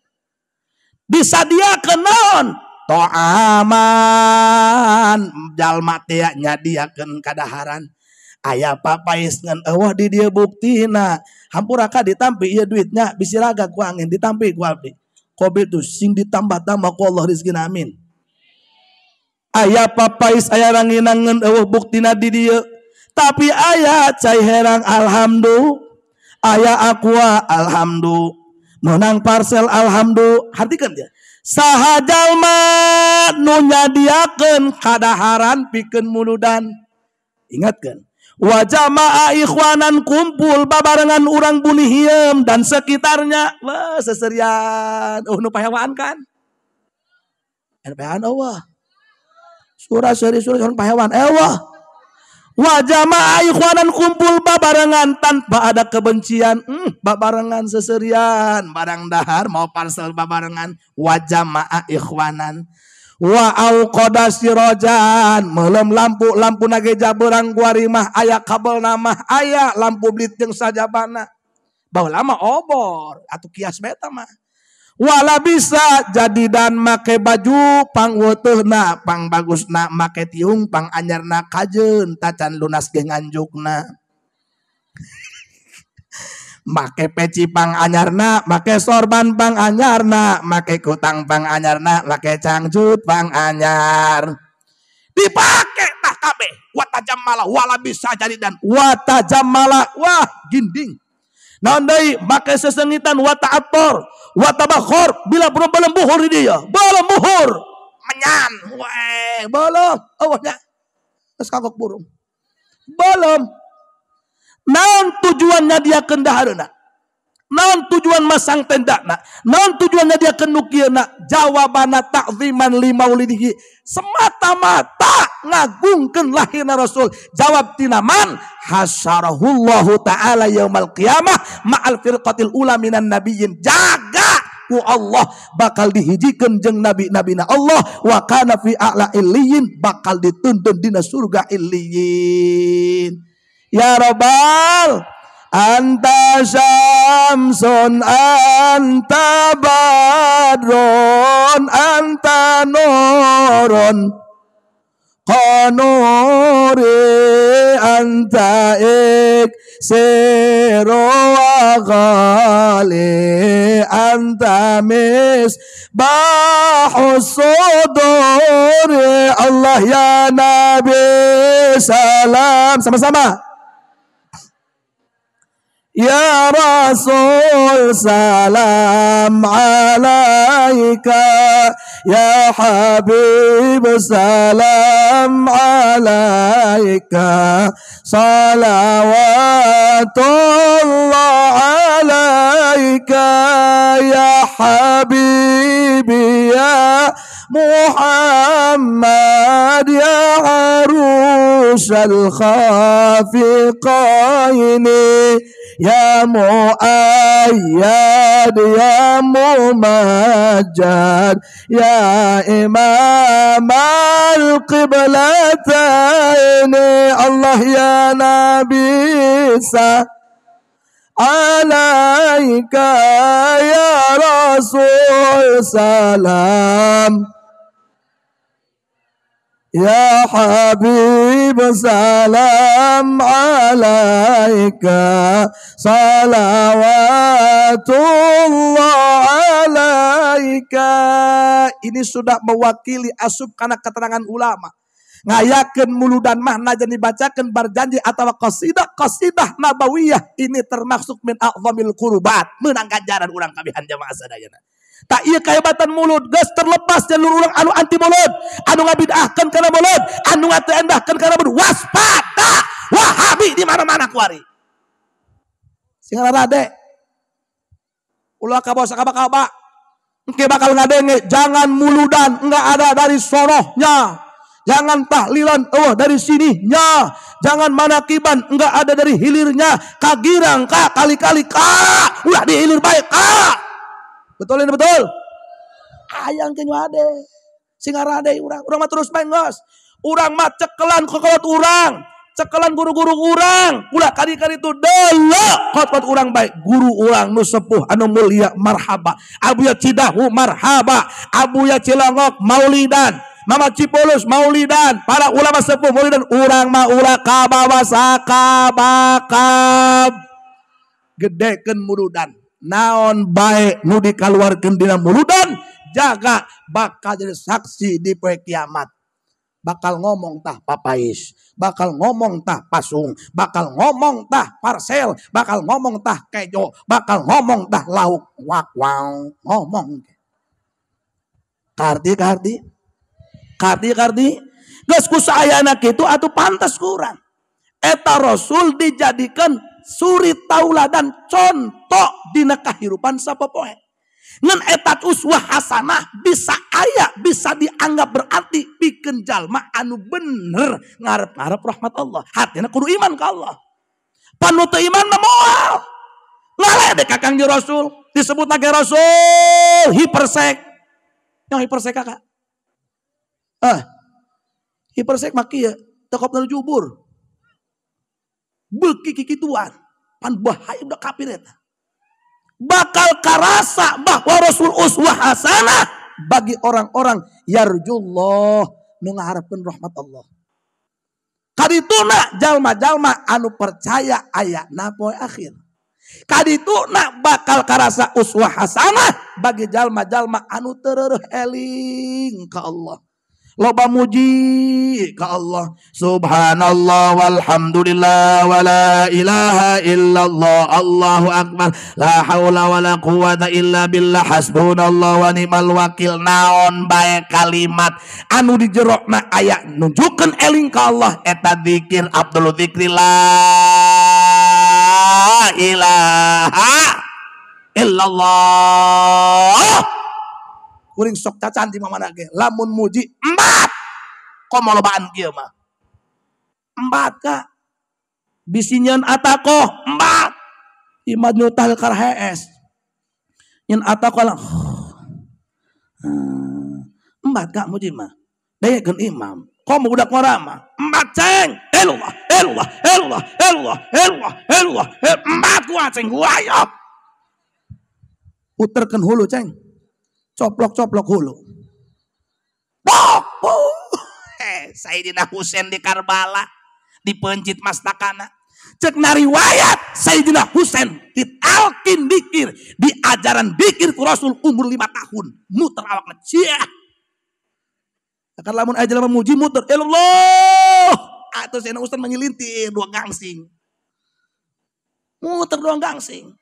disadiakeun naon to'aman jalma teh nyadiakeun kadaharan. Aya papais ngan eueuh di dieu buktina. Hampura ka ditampi ieu duitnya bisi raga ku angin ditampi ku abdi. Kobil tu sing ditambah-tambah ku Allah rezekina amin. Aya papais aya ranginang ngan eueuh buktina di dieu. Tapi aya cai herang alhamdulillah, aya aqua alhamdulillah, menang parcel alhamdulillah. Hartikeun dia. Saha jalma nu nyadiakeun kadaharan pikeun muludan. Ingatkeun. Wa jama'a ikhwanan kumpul babarengan urang bunihiem dan sekitarnya. Wah, seserian. Oh, nu pahewaan kan? Anu pahewaan eueuh. Surah seri surah pahewaan eueuh. Wa jama'a ikhwanan kumpul babarengan tanpa ada kebencian. Babarengan seserian, barang dahar mau parcel babarengan. Wa jama'a ikhwanan. Wa auqada sirajan melem lampu lampu nage jaberang guarimah aya kabel namah aya lampu blit jeung sajabana baheula mah obor atuh kias beta mah wala bisa jadi dan make baju pang weuteuna pang bagusna make tiung pang anyarna kajeun tacan lunas ge nganjukna make peci pang anyarna, make sorban pang anyarna, make kutang pang anyarna, make cangcut pang anyar. Dipake tah kabeh. Watajammala wala bisa jadi dan watajammala wah ginding. Naon deui make sesengitan wata'attor, watabakhor bila perlu belembuhur di dia. Belembuhur menyan we belum eueuh nya. Geus kagok burung. Belum. Naon tujuannya dia kendaharana? Naon tujuan masang tendana? Naon tujuannya dia kenukieuna? Jawabanna ta'ziman li maulidihi. Semata-mata ngagungkeun lahirna Rasul. Jawab tina man hasyarahullahu ta'ala yaumal qiyamah ma'al firqatil ula minan nabiyyin. Jaga ku Allah bakal dihijikeun jeung nabi-nabina Allah wa kana fi a'la illiyin bakal dituntun dina surga illiyin. Ya Rabbal anta syamsun anta badrun anta nurun nuri anta iksiru wa ghali anta misbahus suduri. Allah ya Nabi salam. Sama-sama. Ya Rasul salam alaika, ya Habib salam alaika, salawatullah alaika, ya Habibi ya Muhammad, ya Arusal Khafiqaini, ya Muayyad ya Mumajjad, ya Imam al-Qiblataini. Allah ya Nabi sa alaika, ya Rasul salam, ya Habib salam alaika, salawatullah alaika. Ini sudah mewakili asup karena keterangan ulama. Ngayakeun muludan mah najan dibacakeun barjanji atau qasidah qasidah nabawiyah ini termasuk min a'zamil qurbat, meunang ganjaran urang kabihan jamaah sadayana. Tak iya kehebatan mulut geus terlepas jalur urang anu anti mulut, anu ngabid'ahkeun kana mulut, anu ngatendahkeun kana mulut. Waspada Wahabi di mana-mana kuari. Sing rade. Ulah kabawa sakaba-kaba. Engke bakal ngadenge jangan muludan, enggak ada dari sorohnya. Jangan tahlilan, oh dari sininya. Jangan manakiban, enggak ada dari hilirnya. Kagirang ka kali-kali ka, ulah di hilir baik ka. Betul ini betul. Ayang kenyu ade. Sing arade urang, urang mah terus main geus. Urang mah cekelan kokolot urang, cekelan guru-guru urang. Ulah kali-kali itu delok kolot urang baik. Guru urang nu sepuh anu mulia marhaba. Abuya Cidahu marhaba, Abuya Cilongok maulidan. Mama Cipulus maulidan, para ulama sepuh maulidan, urang mah ulah kabawa sakabakab. Gedekeun muludan. Naon bae nu dikaluarkeun dina muludan, jaga bakal jadi saksi di poe kiamat. Bakal ngomong tah papais, bakal ngomong tah pasung, bakal ngomong tah parsel, bakal ngomong tah kejo, bakal ngomong tah lauk wak wow, ngomong. Karti karti. Karti karti geus ku saayana kitu atuh pantas kurang. Eta Rasul dijadikan suri tauladan contoh dina kahirupan sapopoe. Ngan eta uswah hasanah bisa aya, bisa dianggap berarti pikeun jalma anu bener ngarep-ngarep rahmat Allah. Hatina kudu iman ka Allah. Panu teu iman mah moal. Ngaledek ka Kangjeng Rasul, disebut lagi Rasul hipersek. Yang hipersek kakak. Hipersek mah kieu, tekop nu jubur. Beuki kikituan, pan bahaya budak kafir eta. Bakal karasa bahwa Rasul uswah hasanah bagi orang-orang yarjullah nu ngaharepkeun rahmat Allah. Kadituna jalma-jalma anu percaya ayana poe akhir. Kadituna bakal karasa uswah hasanah bagi jalma-jalma anu tereureun eling ka Allah. Loba muji ka Allah. Subhanallah walhamdulillah wala ilaha illallah Allahu akbar la haula wala quwata illa billah hasbunallah wa ni'mal wakil. Naon bae kalimat anu dijerokna aya nunjukkeun eling ka Allah eta zikir abdul zikri la ilaha illallah. Kuring sok cacan di mana ge lamun muji empat komo lobaan kieu mah empat ka bisi nyeun atakoh empat imad nyutal kar HS nyeun atakoh lah empat ka muji mah dayekeun imam komo budak ngora mah empat ceng elullah elullah elullah elullah elullah elullah empat gua ceng gua ayo puterkeun hulu ceng coplok-coplok hulu. Pok, Sayyidina Husain di Karbala dipencit mastakana. Cek na riwayat Sayyidina Husain ditalkin dikir, di ajaran dikir ku Rasul umur 5 tahun, muter awakna ciah. Akan lamun aya jelema muji muter, Allah. Atuh Sayyidina Husain menyelintir dua gangsing. Muter doang gangsing.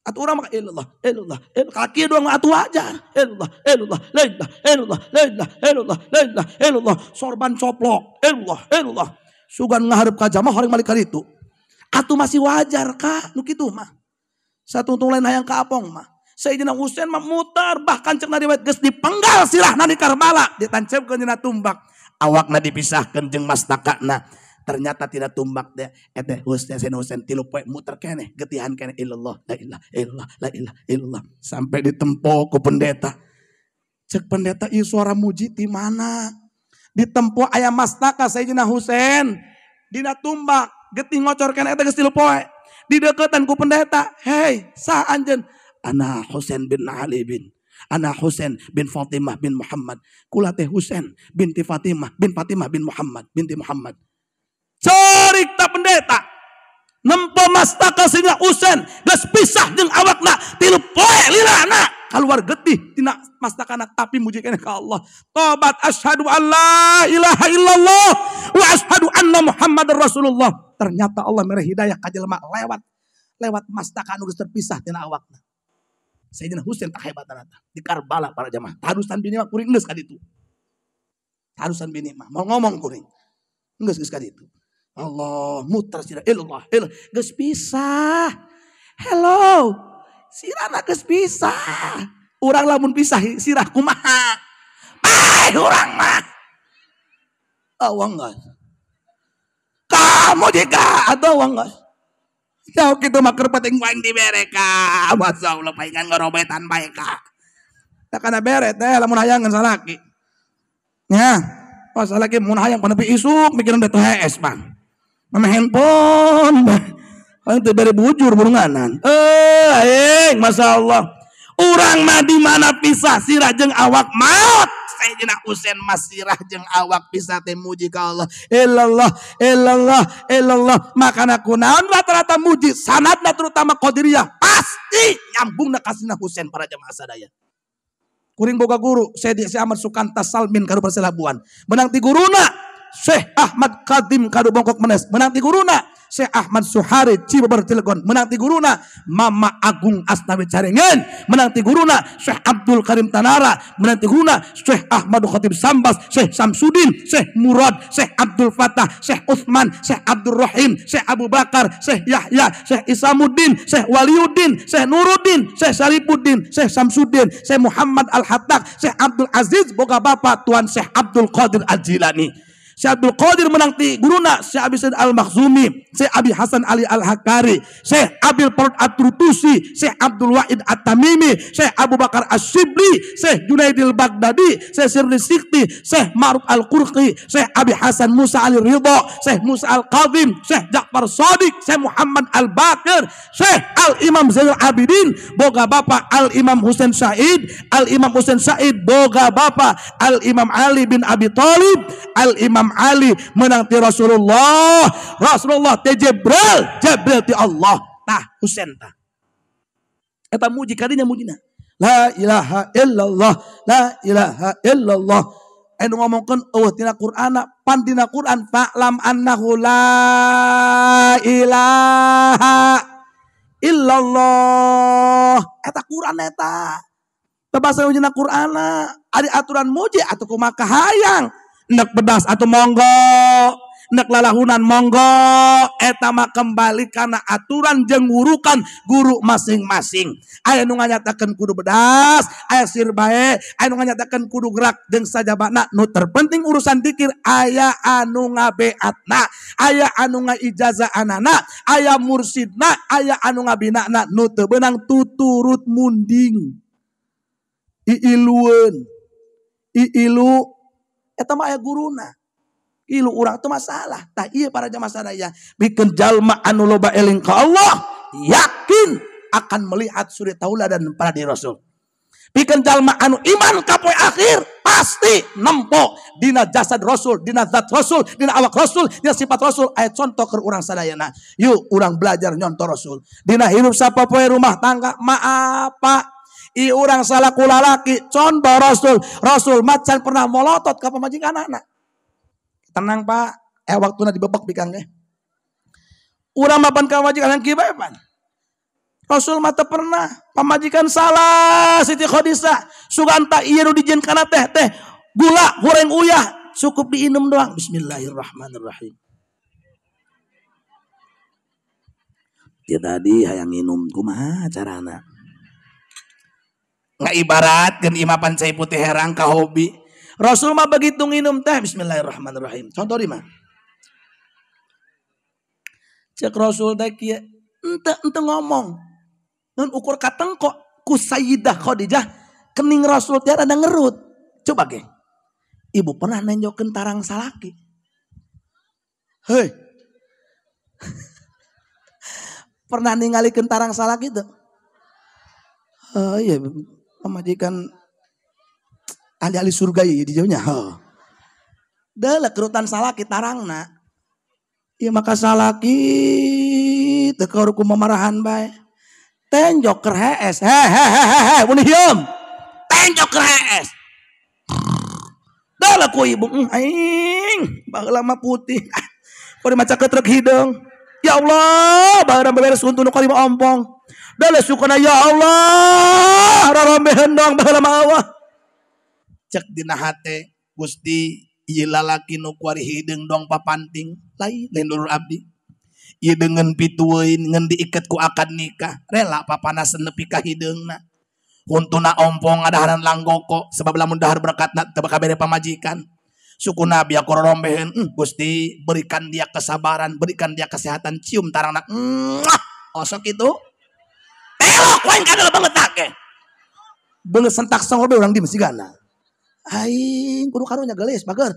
Atuh urang mah illallah, illallah, kaki doang atuh wajar. Illallah, illallah, la ilaha illallah, la ilaha illallah, la ilaha illallah, sorban coplok, illallah, illallah. Sugan ngaharep ka jamaah horeng malik kaditu. Atuh masih wajar kah nu kitu mah. Satuntung lain hayang ka apong mah. Sayyidina Husain mah muter bahkan cek na riwayat geus dipenggal sirahna di Karbala, ditancepkeun dina tumbak. Awakna dipisahkeun jeung mastakana. Ternyata tidak tumbak deh. Eteh Husain Sayyidina Husain tilu poe muter keneh, getihan keneh illallah, la ilaha illallah, la ilaha illallah. Sampai ditempo ku pendeta. Cek pendeta ieu suara muji ti mana? Ditempo aya mastaka Sayyidina Husain dina tumbak getih ngocor keneh eta geus tilu poe. Dideukeutan ku pendeta, "Hei, sah anjeun?" Ana Husain bin Ali bin Ana Husain bin Fatimah bin Muhammad. Kula teh Husain binti Fatimah bin Fatimah bin Muhammad binti Muhammad. Cerik ta pendeta. Nempo mastaka Sayyidina Husain geus pisah jeung awakna tilu poe lilana. Keluar getih tina mastakana tapi muji keneh ka Allah. Tobat asyhadu alla ilaha illallah wa asyhadu anna Muhammadar Rasulullah. Ternyata Allah mere hidayah ka jelema lewat lewat mastaka anu geus terpisah tina awakna. Sayyidina Husain tak hebatana tah di Karbala para jamaah. Tarusan bini mah kuring geus ka ditu. Tarusan bini mah mau ngomong kuring. Geus geus ka ditu. Allah muter sirah illallah illallah geus pisah. Hello. Sirahna geus pisah. Urang lamun pisah sirah kumaha? Paeh urang mah. Awang geus. Kamu jika atau awang geus. Jauh kitu mah keur penting wae dibere ka. Masyaallah paingan ngorobetan bae ka. Tak kana bere teh lamun hayangan salaki. Nya, pas salaki mun hayang panepi isuk mikiran teh hees bang. Mama handphone. Hayang teu bere bujur burunganan. Aing masyaallah. Urang mah di mana pisah sirah jeung awak maot. Sayyidina Husain mah sirah jeung awak pisah teh muji ka Allah. Illallah, illallah, illallah. Makana kunaon rata-rata muji sanadna terutama Qadiriyah pasti nyambungna ka Sayyidina Husain para jamaah sadaya. Kuring boga guru Sayyidi Ahmad Sukanta Salmin kadu Perselabuan. Menang ti guruna Syekh Ahmad Qadim kadu Bongkok Menes. Menang ti guruna Syekh Ahmad Suhari Cibeber Cilegon. Menang ti guruna Mama Agung Asnawi Carengen. Menang ti guruna Syekh Abdul Karim Tanara. Menang ti guruna Syekh Ahmad Khatib Sambas, Syekh Samsudin, Syekh Murad, Syekh Abdul Fatah, Syekh Utsman, Syekh Abdul Rahim, Syekh Abu Bakar, Syekh Yahya, Syekh Isamuddin, Syekh Waliuddin, Syekh Nuruddin, Syekh Syarifuddin, Syekh Samsudin, Syekh Muhammad Al-Hattak, Syekh Abdul Aziz boga bapa Tuan Syekh Abdul Qadir Al-Jilani. Syekh Abdul Qadir menang ti guruna Syekh Abi Said Al-Makhzumi, Syekh Abi Hasan Ali Al-Hakari, Syekh Abil Farad At-Trutusi, Syekh Abdul Wahid At-Tamimi, Syekh Abu Bakar Asy-Syibli, Syekh Junaidil Baghdadi, Syekh Sirri Sikti, Syekh Ma'ruf Al-Qurqi, Syekh Abi Hasan Musa Ali Ridha, Syekh Musa Al-Qadhim, Syekh Ja'far Shadiq, Syekh Muhammad Al-Baqir, Syekh Al-Imam Zainal Abidin, boga bapa Al-Imam Husain Said, Al-Imam Husain Said boga bapa Al-Imam Ali bin Abi Thalib, Al-Imam Ali menang ti Rasulullah, Rasulullah ti Jibril, Jibril ti Allah. Tah Husain tah. Eta muji kadinya mujina. La ilaha illallah, la ilaha illallah. Anu ngomongkeun eueuh tina Qur'ana, pan dina Qur'an fa'lam annahu la ilaha illallah. Eta Qur'an eta. Tebasa mujina Qur'ana, ari aturan muji atuh kumaha kahayang. Nek pedas atau monggo, nek lalahunan monggo, eta mah kembali karena aturan jeung wurukan guru masing-masing. Aya nu nganyatakeun kudu bedas, aya sir bae, aya nu nganyatakeun kudu gerak jeung sajabana. Nu terpenting urusan dikir aya anu ngabeatna, aya anu ngaijazahanana, aya mursidna, aya anu ngabinana. Nu teu beunang tuturut munding. Iilueun. Iilu eta mah aya guruna. Ilu urang teu masalah. Tah ieu para jamaah sadaya, bikeun jalma anu loba eling ka Allah, yakin akan melihat suri tauladan para di Rasul. Pikeun jalma anu iman ka poe akhir pasti nempo dina jasad Rasul, dina zat Rasul, dina awak Rasul, dina sifat Rasul. Aya contoh keur urang sadayana. Yuk urang belajar nyontoh Rasul. Dina hirup sapopoe rumah tangga, maaf Pak, i urang salaku lalaki contoh Rasul. Rasul macan pernah molotot ka pamajikan anak. Tenang Pak, waktuna dibebek bikang ge. Urang mapan ka pamajikan kieu bae pan. Rasul mah teu pernah pamajikan salah Siti Khadijah suganta ieu nu dijieun kana teh teh gula goreng uyah cukup diinum doang. Bismillahirrahmanirrahim. Dia tadi hayang nginum kumaha carana? Nggak ibaratkeun imah pan cai putih herang ka hobi. Rasul mah begitu nginum teh bismillahirrahmanirrahim. Contoh di mah. Cek Rasul teh kieu ente ngomong. Nun ukur katengkok ku Sayyidah Khadijah kening Rasul teh rada ngerut. Coba ge. Ibu pernah nenjokeun tarang salaki. Hei. Pernah ningalikeun tarang salaki teu? Oh iya, pamajikan ahli-ahli surga ya di jauhnya. Oh. Deuleu kerutan salaki tarangna. Ieu maka salaki teu kaur ku mamarahan bae. Tenjok keur hees. He mun hieum. Tenjok keur hees. Deuleu ku ibu aing baheula mah putih. Kudu maca ketrek hideung. Ya Allah, baheula beberes huntu nu kalima ompong. Deuleu sukana ya Allah, rarombeheun dong baheula mah eueuh. Cek dina hate Gusti ieu lalaki nu kuari hideung dong papanting lain lain dulur abdi. Ieu deungeun pitueun ngeun diiket ku akad nikah rela papanasan nepi ka hideungna. Huntuna ompong ngadaharan langgoko sebab lamun dahar berkatna teu bakal bere pamajikan. Suku Nabi aku rorombeheun, Gusti berikan dia kesabaran, berikan dia kesehatan, cium tarangna. Osok itu. Telok wae kadal banget take. Beungeut sentak songor bae urang di mesigana. Aing kudu karunya gelis bager.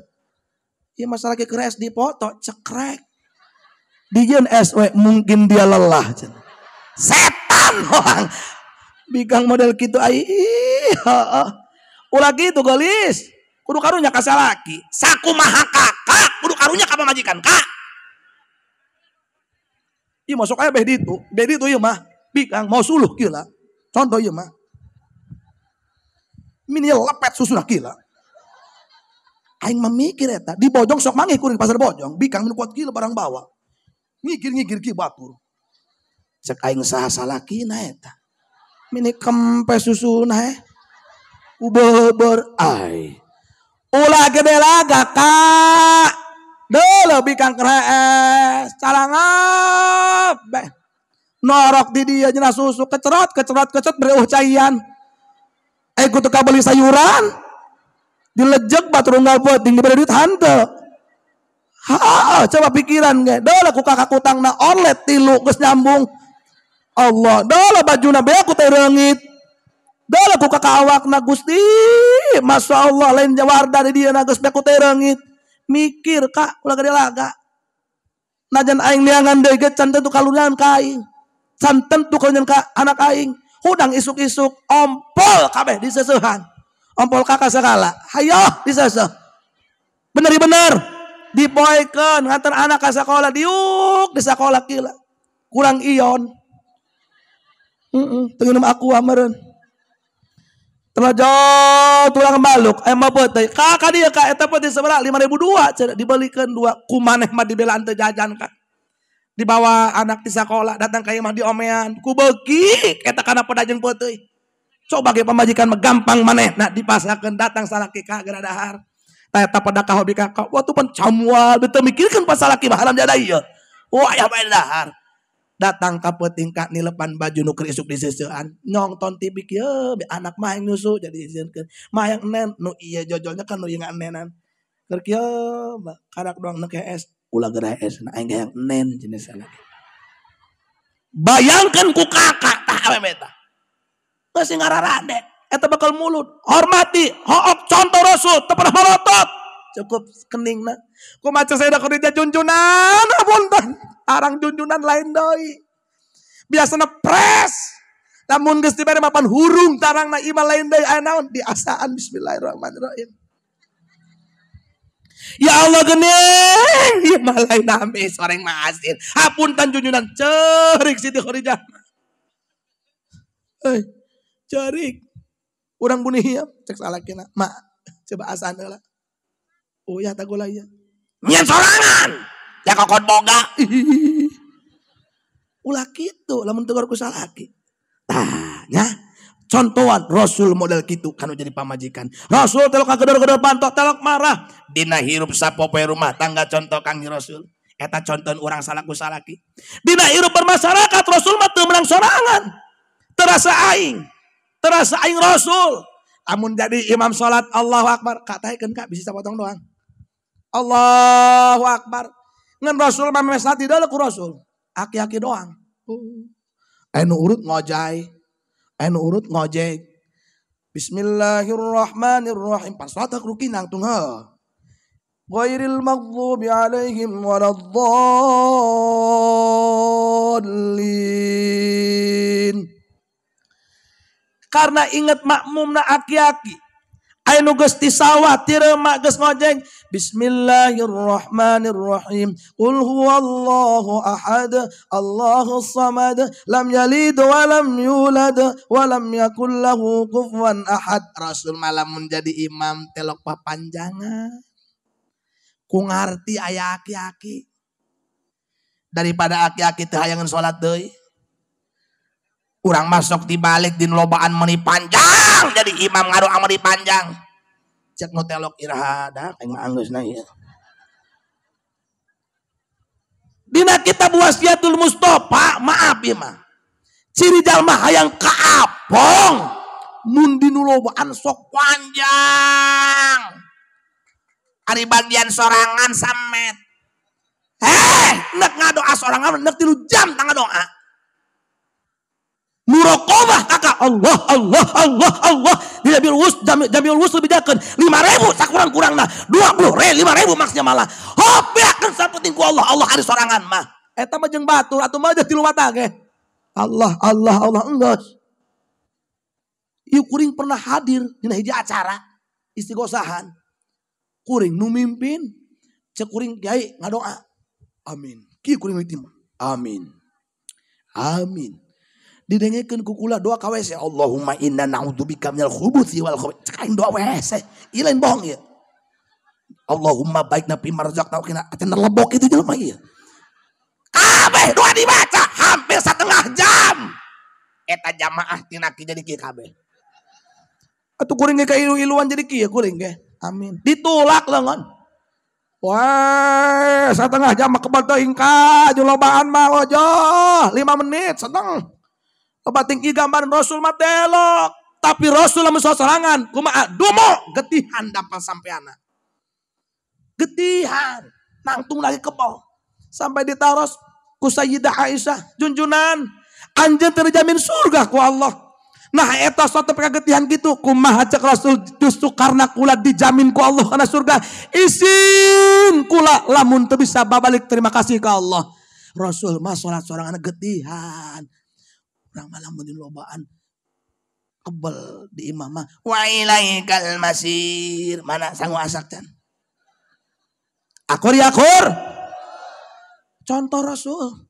Ieu masalah ke keres dipoto cekrek. Dijieun SW mungkin dia lelah. Setan hoang. Bikang model kitu aing. Heeh. Ulah kitu gelis. Kudu karunya ka salaki. Sakumaha kakak kudu karunya ka pamajikan kak. Ieu masuk aya beh ditu. Beh ditu ieu mah bikang mau suluh kieu lah. Contoh ieu mah. Mini lepet susuna kieu lah. Aing mah mikir eta di Bojong sok mangih kuring pasar Bojong, bikang nu kuat kieu barang bawa. Ngigir-ngigir kieu batur. Cek aing saha salakina eta. Mini kempes susuna he. Ubeber ai. Ulah gede laga kak. Deuleu bikang kerees, calangap beh. Norok di dia cenah susu kecerot kecerot kecerot bereuh caian. Kutu kabeli sayuran. Dilejek batur unggal peuting diberi duit hanteu. Ha, coba pikiran ge. Deuleu ku kakak kutangna orlet tilu geus nyambung. Allah, deuleu bajuna beak ku teh reungit. Deuleu ku kakak awakna Gusti. Masya Allah lain jawarda di dia geus beak ku teh reungit. Mikir kak ulah gede laga. Najan aing neangan deui ge can tentu kalungan ka aing. Can tentu kalungan ka anak aing. Hudang isuk-isuk ompol kabeh diseseuhan. Ompol kakak segala. Hayo diseseuh. Bener-bener dipoekeun nganter anak ka sakola diuk di sakola kila. Kurang ion. Heeh, teu nginum aqua meureun. Telajot tulang baluk mah peuteui. Kakak dia ka eta peuteui sabaraha 5002 cenah dibelikeun dua ku maneh mah dibelaan teu jajan ka. Dibawa anak di sekolah datang ka imah diomean ku beuki eta kana pedajeng peuteui. Coba ge pamajikan mah gampang maneh nah dipasakeun datang salaki ka geura dahar. Tah eta pada ka hobi kakak waktu pan camual teu mikirkeun pas salaki mah haram jada ieu. Wah aya bae dahar. Datang ka peuting ka nilepan baju nu keur isuk diseusean nyongton TV kieu anak mah yang nyusu jadi izieunkeun mah yang enen nu ieu jojolnya kan nu ieu ngaenenan keur kieu karak doang nu hees ulah geura hees na aing hayang enen jenis salaki. Bayangkeun ku kakak tah awewe tah geus ngararade eta bakal mulut hormati hook contoh Rasul teu pernah merotot cukup keningna kumaca saya da kerja junjunan apunten arang junjunan lain deui biasana pres Lamun geus dibere mapan hurung tarangna imah lain deui aya naon diasaan bismillahirrahmanirrahim. Ya Allah geuning ieu mah lain amis oreng mah asin. Hapunten junjunan ceurik Siti Khadijah. Euy, ceurik. Urang bunih ya cek salakina. Mak, coba asaan heula. Oh ya tagula ieu. Nyen sorangan. Ya kokon boga. Ulah kitu lamun tegur ku salaki. Tah nya. Contohan Rasul model kitu kanu jadi pamajikan. Rasul telok kagedor-gedor pantok telok marah. Dina hirup sapopoe rumah tangga contoh Kang Rasul. Eta contohan urang salaku salaki. Dina hirup bermasyarakat Rasul mah teu meunang sorangan. Terasa aing. Terasa aing Rasul. Amun jadi imam salat Allahu Akbar, katakeun ka bisa sapotong doang. Allahu Akbar. Ngan Rasul mah mesna tidak ku Rasul. Aki-aki doang. Anu urut ngojai. Anu urut ngojek. Bismillahirrahmanirrahim. Pas salat rukin nangtung heuh. Ghairil maghdubi alaihim waladdallin. Karena ingat makmumna aki-aki. Anu geus ti sawah ti remak geus ngojeng. Bismillahirrahmanirrahim. Qul huwallahu ahad, Allahus samad, lam yalid wa lam yulad wa lam yakul lahu kufuwan ahad. Rasul malam menjadi imam telok papanjangan. Ku ngarti aya aki-aki. Daripada aki-aki teu hayangan salat deui. Urang masuk dibalik di lobaan meuni panjang jadi imam ngadoa meuni panjang. Cek nu telok iraha da aing mah anggeusna ieu. Dina kitab Wasiatul Mustafa, maaf ieu mah. Ciri jalma hayang kaapong mun dinu lobaan sok panjang. Ari bagian sorangan samet. Nek ngadoa sorangan nek 3 jam tangga doa. Muraqabah kakak Allah Allah Allah Allah di Jamiul Wus Jamiul Wus bejakeun 5.000 sakurang-kurangna 20.000 5.000 maksudnya malah hobeakeun sapenting ku Allah Allah ari sorangan mah eta mah jeung batur atuh mah tilu mata ge Allah Allah Allah enggeus. Ieu kuring pernah hadir dina hiji acara istighosahan kuring nu mimpin cek kuring kiai ngadoa amin kieu kuring mah amin amin. Didengekeun ku kula doa ka WC Allahumma inna na'udzubika minal khubuthi wal khaba'ith. Cek aing doa WC. Ieu lain bohong ieu. Allahumma baikna fi ma razaqtana wa qina acan lebok itu jelema ieu. Kabeh doa dibaca hampir setengah jam. Eta jamaah tina ki jadi kieu kabeh. Atuh kuring ge kailu-iluan jadi kieu kuring ge. Amin. Ditulak leungeun. Wah, setengah jam mah kebal teuing ka julobaan mah ojoh 5 menit setengah. Bating gambaran Rasul mah telok, tapi Rasul lamun sosorangan kumaha dumo getihan dampal sampeana. Getihan nangtung lagi kebal sampai ditaros ku Sayyidah Aisyah junjunan anjeun terjamin surga ku Allah. Nah eta suatu getihan gitu kumaha cek Rasul justru karena kula dijamin ku Allah kana surga isin kula lamun teu bisa babalik terima kasih ka Allah. Rasul mah salat sorangan getihan. Urang malam mun lobaan kebel di imam mah wa ilaikal masir mana sangu asak can akur ya akur contoh Rasul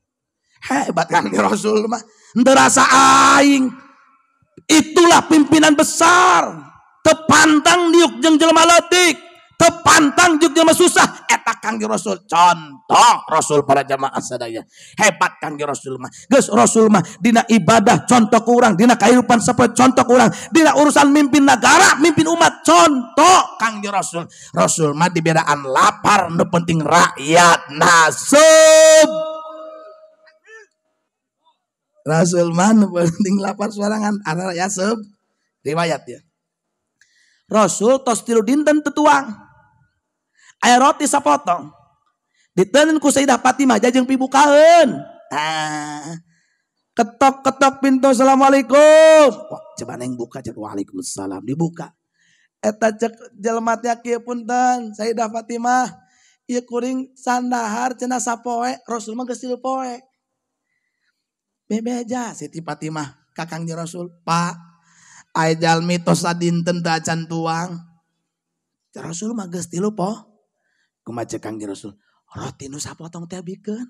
hebat kan Rasul mah henteu rasa aing itulah pimpinan besar tepantang diuk jeung jelema leutik tepantang diuk jelema susah eta Kang Rasul contoh Rasul para jamaah sadaya hebat Kang Rasul mah geus Rasul mah dina ibadah contoh kurang dina kehidupan sapoe contoh kurang dina urusan mimpin negara mimpin umat contoh Kang Rasul. Rasul mah dibedaan lapar nu penting rakyat nasib. Rasul mah nu penting lapar sorangan ana rakyat seb riwayat ya. Rasul tos 3 dinten tetuang aya roti sapotong diteun ku Sayyidah Fatimah jajeng pibukaeun. Ah, ketok-ketok pintu assalamualaikum. Wah, coba neng buka cek waalaikumsalam dibuka. Eta cek jelema teh kieu punten Sayyidah Fatimah ieu kuring sandahar cenah sapoe Rasul mah geus 3 poe. Bebeja Siti Fatimah Ka Kangjeng Rasul, Pak, aya jalmi tos sadinten teu acan tuang. Rasul mah geus tilu po. Kumaha ceuk Kangjeng Rasul? Roti nu sapotong teh bikeun.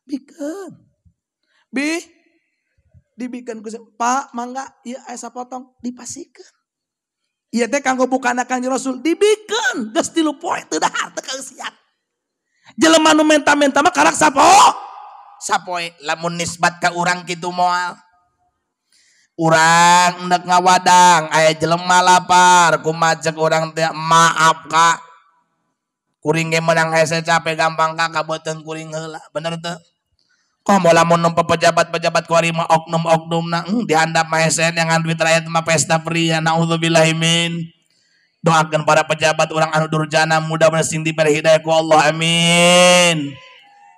Bikeun. Bi dibikeun ku Pak, mangga ieu aya sapotong dipasikeun. Ieu teh kanggo bukana Kangjeng Rasul dibikeun geus 3 poe teu dahar teu kaeusian. Jelema nu menta-menta mah karak sapo? Sapoe lamun nisbat ka urang kitu moal. Urang endek ngawadang aya jelema lapar kumaha ceuk urang teh maaf ka. Kuring ge meunang hese capek gampang ka kabeuteung kuring heula, bener teu? Komo lamun nempo pejabat-pejabat kuari mah oknum-oknumna dihandap mah hese ngan duit rakyat mah pesta pria naudzubillahi min. Doakeun para pejabat urang anu durjana mudah-mudahan sing diberi hidayah ku Allah amin.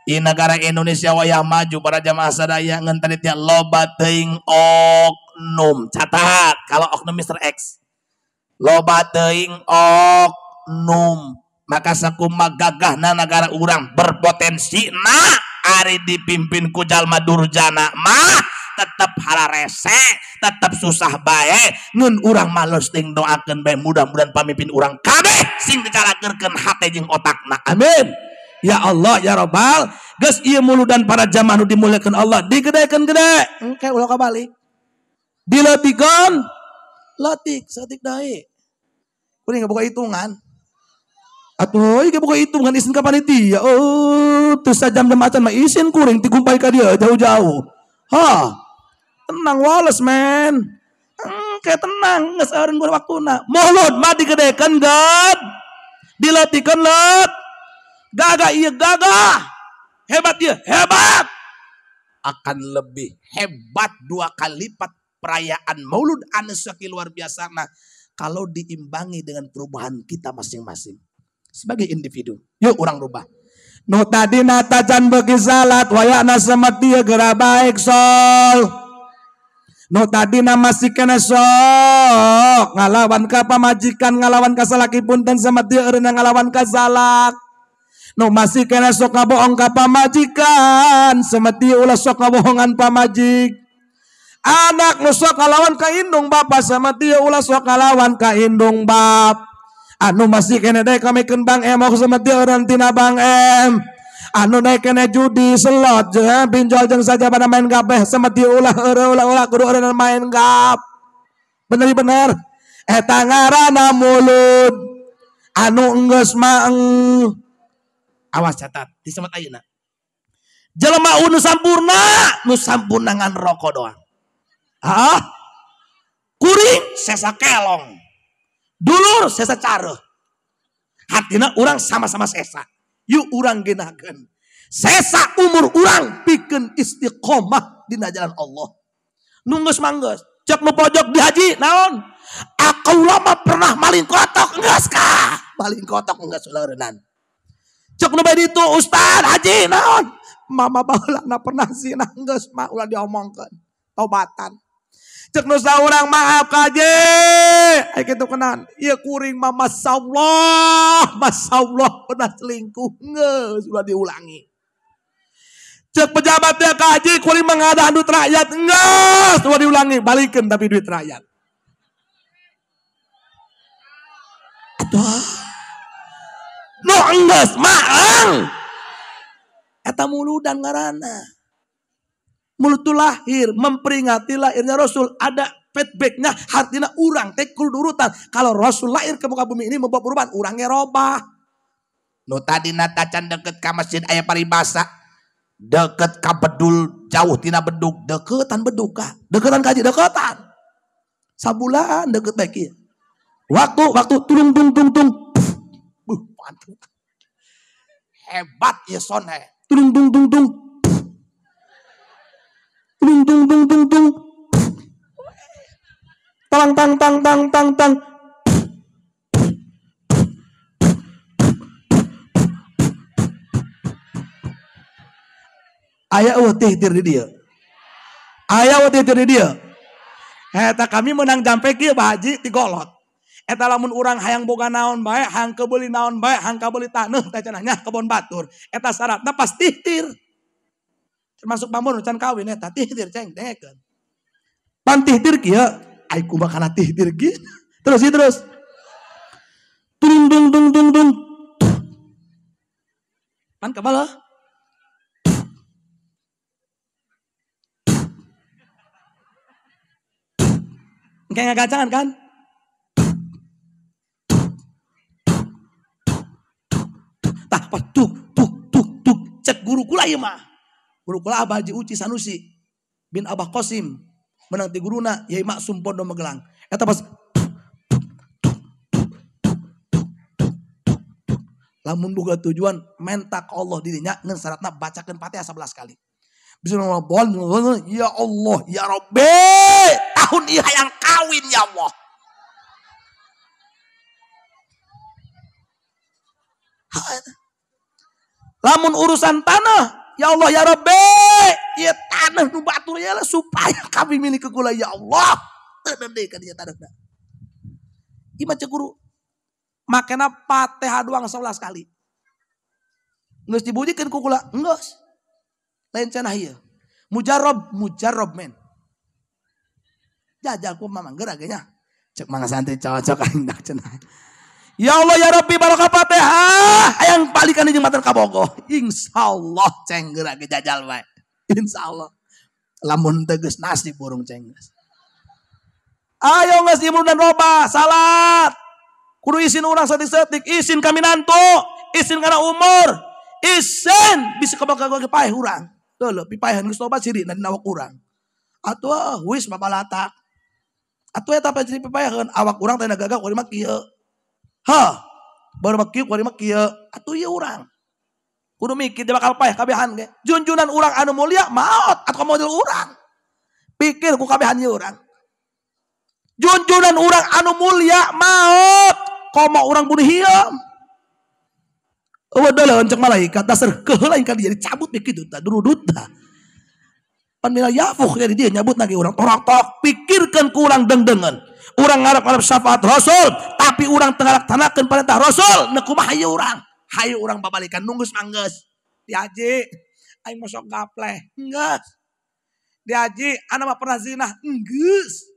Di negara Indonesia wayah maju para jamaah sadaya ngan tadi teh loba teuing oknum. Catat kalau oknum Mr. X. Loba teuing oknum. Maka sakumaha gagahna negara urang berpotensi na ari dipimpin ku jalma durjana mah tetep hararese, tetep susah bae. Ngeun urang males ting doakeun bae mudah-mudahan pamimpin urang kabeh sing dicalakeurkeun hate jeung otakna. Amin. Ya Allah ya Rabbal. Geus ieu muludan para jamaah nu dimuliakeun Allah digedekeun gede. Engke ulah kabalik. Dileutikeun leutik saeutik deui. Kuring boga hitungan. Atuh ieu boga hitungan isin ka panitia. Oh, teu sajam-jam acan mah isin kuring tigumpay ka dieu jauh-jauh. Hah. Tenang wales men. Engke tenang geus eureun waktuna. Mulud mah digedekeun ged. Dileutikeun leut. Gagah ieu gagah. Hebat ieu hebat. Akan lebih hebat 2 kali lipat perayaan Maulud anu sakieu luar biasa nah kalau diimbangi dengan perubahan kita masing-masing sebagai individu. Yuk urang rubah. Nu tadina tacan beuki salat wayahna semet dieu geura baik sol. Nu tadina masih kena sok ngalawan ka pamajikan ngalawan ka salaki punten semet dieu eureun ngalawan ka salak. Nu masih kena sok ngabohong ka pamajikan semet dieu ulah sok ngabohongan pamajik. Anak nu sok ngalawan ka indung bapa semet dieu ulah sok ngalawan ka indung bap. Anu masih kena daek kamekeun Bang M aku semet dieu eureun tina Bang M. Anu daek kena judi slot jeung pinjol jeung saja pada main kabeh semet dieu ulah eureun ulah kudu eureun main gap. Bener-bener eta ngaranna mulud anu enggeus mah. Awas catat di semet ayeuna. Jelema nu sampurna, nu sampurna ngan rokok doang. Hah? Kuring sesa kelong. Dulur sesa careuh. Hatina urang sama-sama sesa. Yuk urang genakeun. Sesa umur urang pikeun istiqomah dina jalan Allah. Nu geus manggeus, cek nu pojok di haji naon? Akaula mah pernah maling kotok geus ka. Maling kotok geus uleureunnan. Cek nu bae ditu ustad haji naon? Mama baheulana pernah zina geus mah ulah diomongkeun. Tobatan. Cek nu saurang maaf ka haji. Ai kitu kenan. Ieu kuring mah masyaallah, masyaallah pernah selingkuh geus ulah diulangi. Cek pejabat dia ka haji kuring mah ngadahan duit rakyat geus ulah diulangi, balikeun tapi duit rakyat. Atuh. Nu enggeus maang. Eta muludan ngaranna. Mulut itu lahir memperingati lahirnya Rasul, ada feedbacknya, artinya urang teh kudu urutan. Kalau Rasul lahir ke muka bumi ini membawa perubahan, urangnya robah. Nu tadina tacan deket ka masjid aya paribasa, deket ka bedul jauh tina bedug, deketan bedug ka, deketan kaji deketan. Sabulan deket bae kieu. Waktu tulung tung tung tung. Buh, mantu. Hebat ya son he. Tulung tung tung tung. Tung tung tung tung tung. Tang tang tang tang tang tang. Aya eueuh tihtir di dieu. Aya eueuh tihtir di dieu. Eta kami menang jampe kieu Pak Haji tigolot. Eta lamun urang hayang boga naon bae, hayang kebeuli naon bae, hayang kabeuli taneuh teh cenah nya kebon batur. Eta syaratna pas tihtir. Termasuk pamun can kawin eta tihtir ceng dengekeun. Pan tihtir kieu, ai kumaha kana tihtir kieu. Terus ieu terus. Tung dung dung dung dung. Pan kebal. Kayak ngagacangan kan? Tah pas tuk tuk tuk tuk cek guru kula ieu mah. Guru kula Abah Haji Uci Sanusi bin Abah Qasim menang ti guruna Yai Maksum Pondok Magelang. Eta pas lamun boga tujuan menta ka Allah dirinya ngan syaratna bacakeun Fatihah 11 kali. Bismillahirrahmanirrahim. Ya Allah ya Rabbi, tahun ieu hayang kawin ya Allah. Lamun urusan tanah, ya Allah ya Rabbi, ieu tanah nu batur ya lah supaya kami milik kula ya Allah. Teu deui ka dieu tanahna. Ieu mah cek guru. Makena Fatihah doang 11 kali. Geus dibujikeun ku kula, geus. Lain cenah ieu. Mujarrob, mujarrob men. Jajal ku mamang geura ge nya. Cek mangga santri cocok aing dak cenah. Ya Allah ya Rabbi barokah Fatihah hayang balikan jeung mater kabogoh. Insyaallah ceng geura ge jajal bae. Insyaallah. Lamun teu geus nasib burung ceng geus. Ayo geus imur dan robah salat. Kudu isin urang saeutik-saeutik, isin kami nantu, isin kana umur, isin bisa kabogoh ge paeh urang. Leuh pipaehan geus loba ciri na dina awak urang. Atuh wis babalatak. Atuh eta pa ciri pipaehan awak urang teh gagah kuari mah kieu. Hah, baru mah kieu kuari mah kieu. Atuh ieu urang. Kudu mikir dia bakal paeh kabehan ge. Junjunan urang anu mulia maot atuh model urang. Pikir ku kabehan ieu urang. Junjunan urang anu mulia maot komo urang bunuh hieum. Eueuh deuleu cek malaikat dasar keheula ka dia dicabut kitu tah durudut tah. Pan mila yafukh jadi dia nyabut lagi urang torok-torok pikirkeun ku urang dengdengeun. Urang ngarep-ngarep syafaat Rasul, tapi urang teu ngalaksanakeun perintah Rasul, neuk kumaha ieu urang? Hayu urang babalikan nunggus manggeus. Diaji aing mosok gapleh, enggeus. Diaji ana mah pernah zina, enggeus.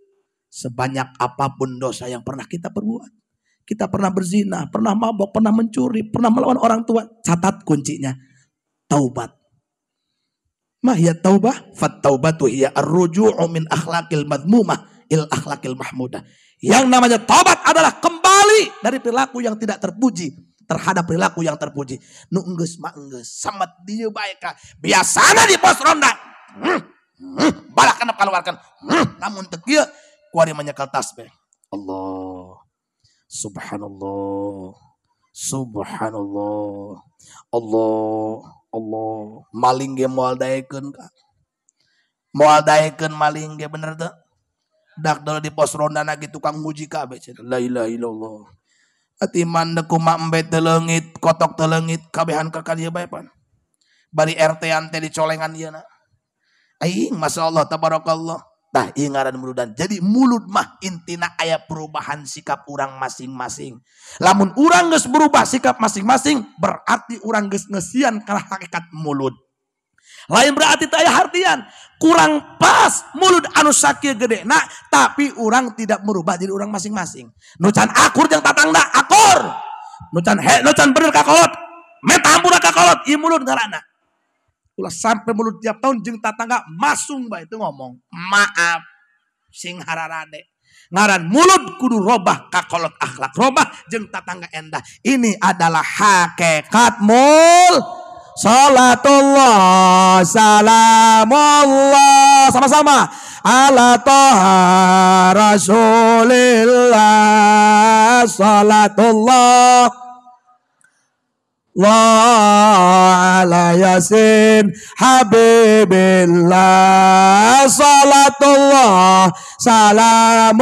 Sebanyak apapun dosa yang pernah kita perbuat. Kita pernah berzina, pernah mabok, pernah mencuri, pernah melawan orang tua. Catat kuncinya, taubat. Ma hiya taubah? Fat taubatu hiya ar-ruju'u min akhlaqil madmumah il akhlaqil mahmudah. Yang namanya taubat adalah kembali dari perilaku yang tidak terpuji terhadap perilaku yang terpuji. Nu enggeus mah enggeus, samet dieu bae ka. Biasana di pos ronda. Balakan keluarkan. Lamun teu kieu kuari menyekel tasbih. Allah. Subhanallah. Subhanallah. Allah. Allah. Maling ge moal daekeun ka. Moal daekeun maling ge bener teu? Dak deuleu di pos ronda na ge tukang muji kabeh cenah. La ilaha illallah. Atiman deuk kumaha embe teu leungit, kotok teu leungit, kabehan ka dieu bae pan. Bari RT-an teh dicolengan ieu na. Aing masyaallah tabarakallah. Tah ieu ngaran muludan. Jadi mulut mah intina aya perubahan sikap urang masing-masing. Lamun urang geus berubah sikap masing-masing, berarti urang geus ngeusian kana hakikat mulut. Lain berarti teu aya hartian, kurang pas mulut anu sakieu gedena, tapi urang tidak merubah diri urang masing-masing. Nu can akur jeung tatangga akur. Nu can he, nu can bener ka kolot, meta hampura ka kolot, ieu mulut ngaranna. Ulah sampai mulut tiap tahun jeung tatangga masung bae itu ngomong. Maaf sing hararade. Ngaran mulut kudu robah kakolot akhlak robah jeung tatangga endah. Ini adalah hakikat mul. Salatullah salamullah sama-sama ala toha Rasulillah salatullah Allah ala Yasin Habibillah salatullah salamullah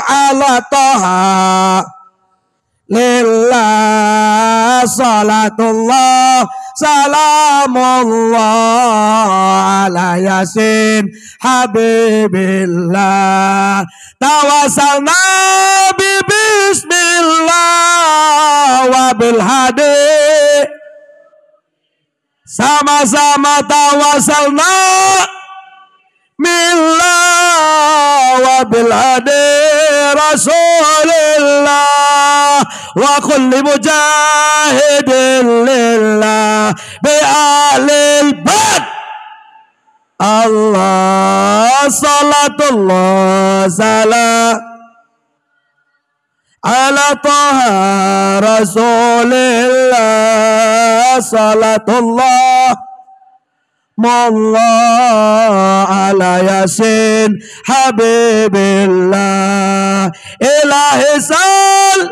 ala toha lillah salatullah salamullah ala Yasin Habibillah tawasalna bi bismillah wa bil hadi sama-sama tawasalna millah wa bil hadi rasulillah wa kulli mujahidin lillah bi ahlil bait. Allah salatullah salam ala taha rasulillah salatullah Allah ala yasin habibillah ilahi sal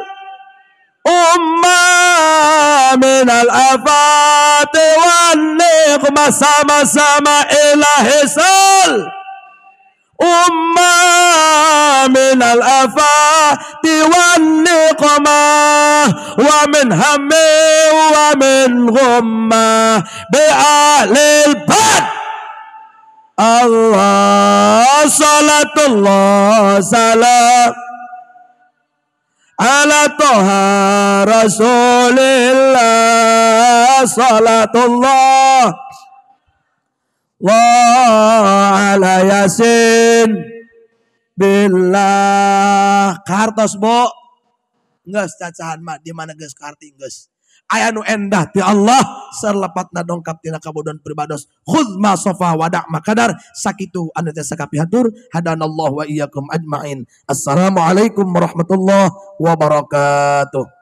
ummah minal afati wan niqmah sama-sama ilahi sal ummah minal afati wan niqmah wa min hammi wa min ghummah bi ahlil bait. Allah salatullah salam ala toha rasulillah salatullah wa ala yasin billah. Kartos bo geus cacahan mah di mana geus karti geus aya nu endah ti Allah serlepatna dongkap tina kabodohan pribados. Khudz ma safa wa da' ma kadar. Sakitu anu teh sakapihatur. Hadanallahu wa iyyakum ajmain. Assalamualaikum warahmatullahi wabarakatuh.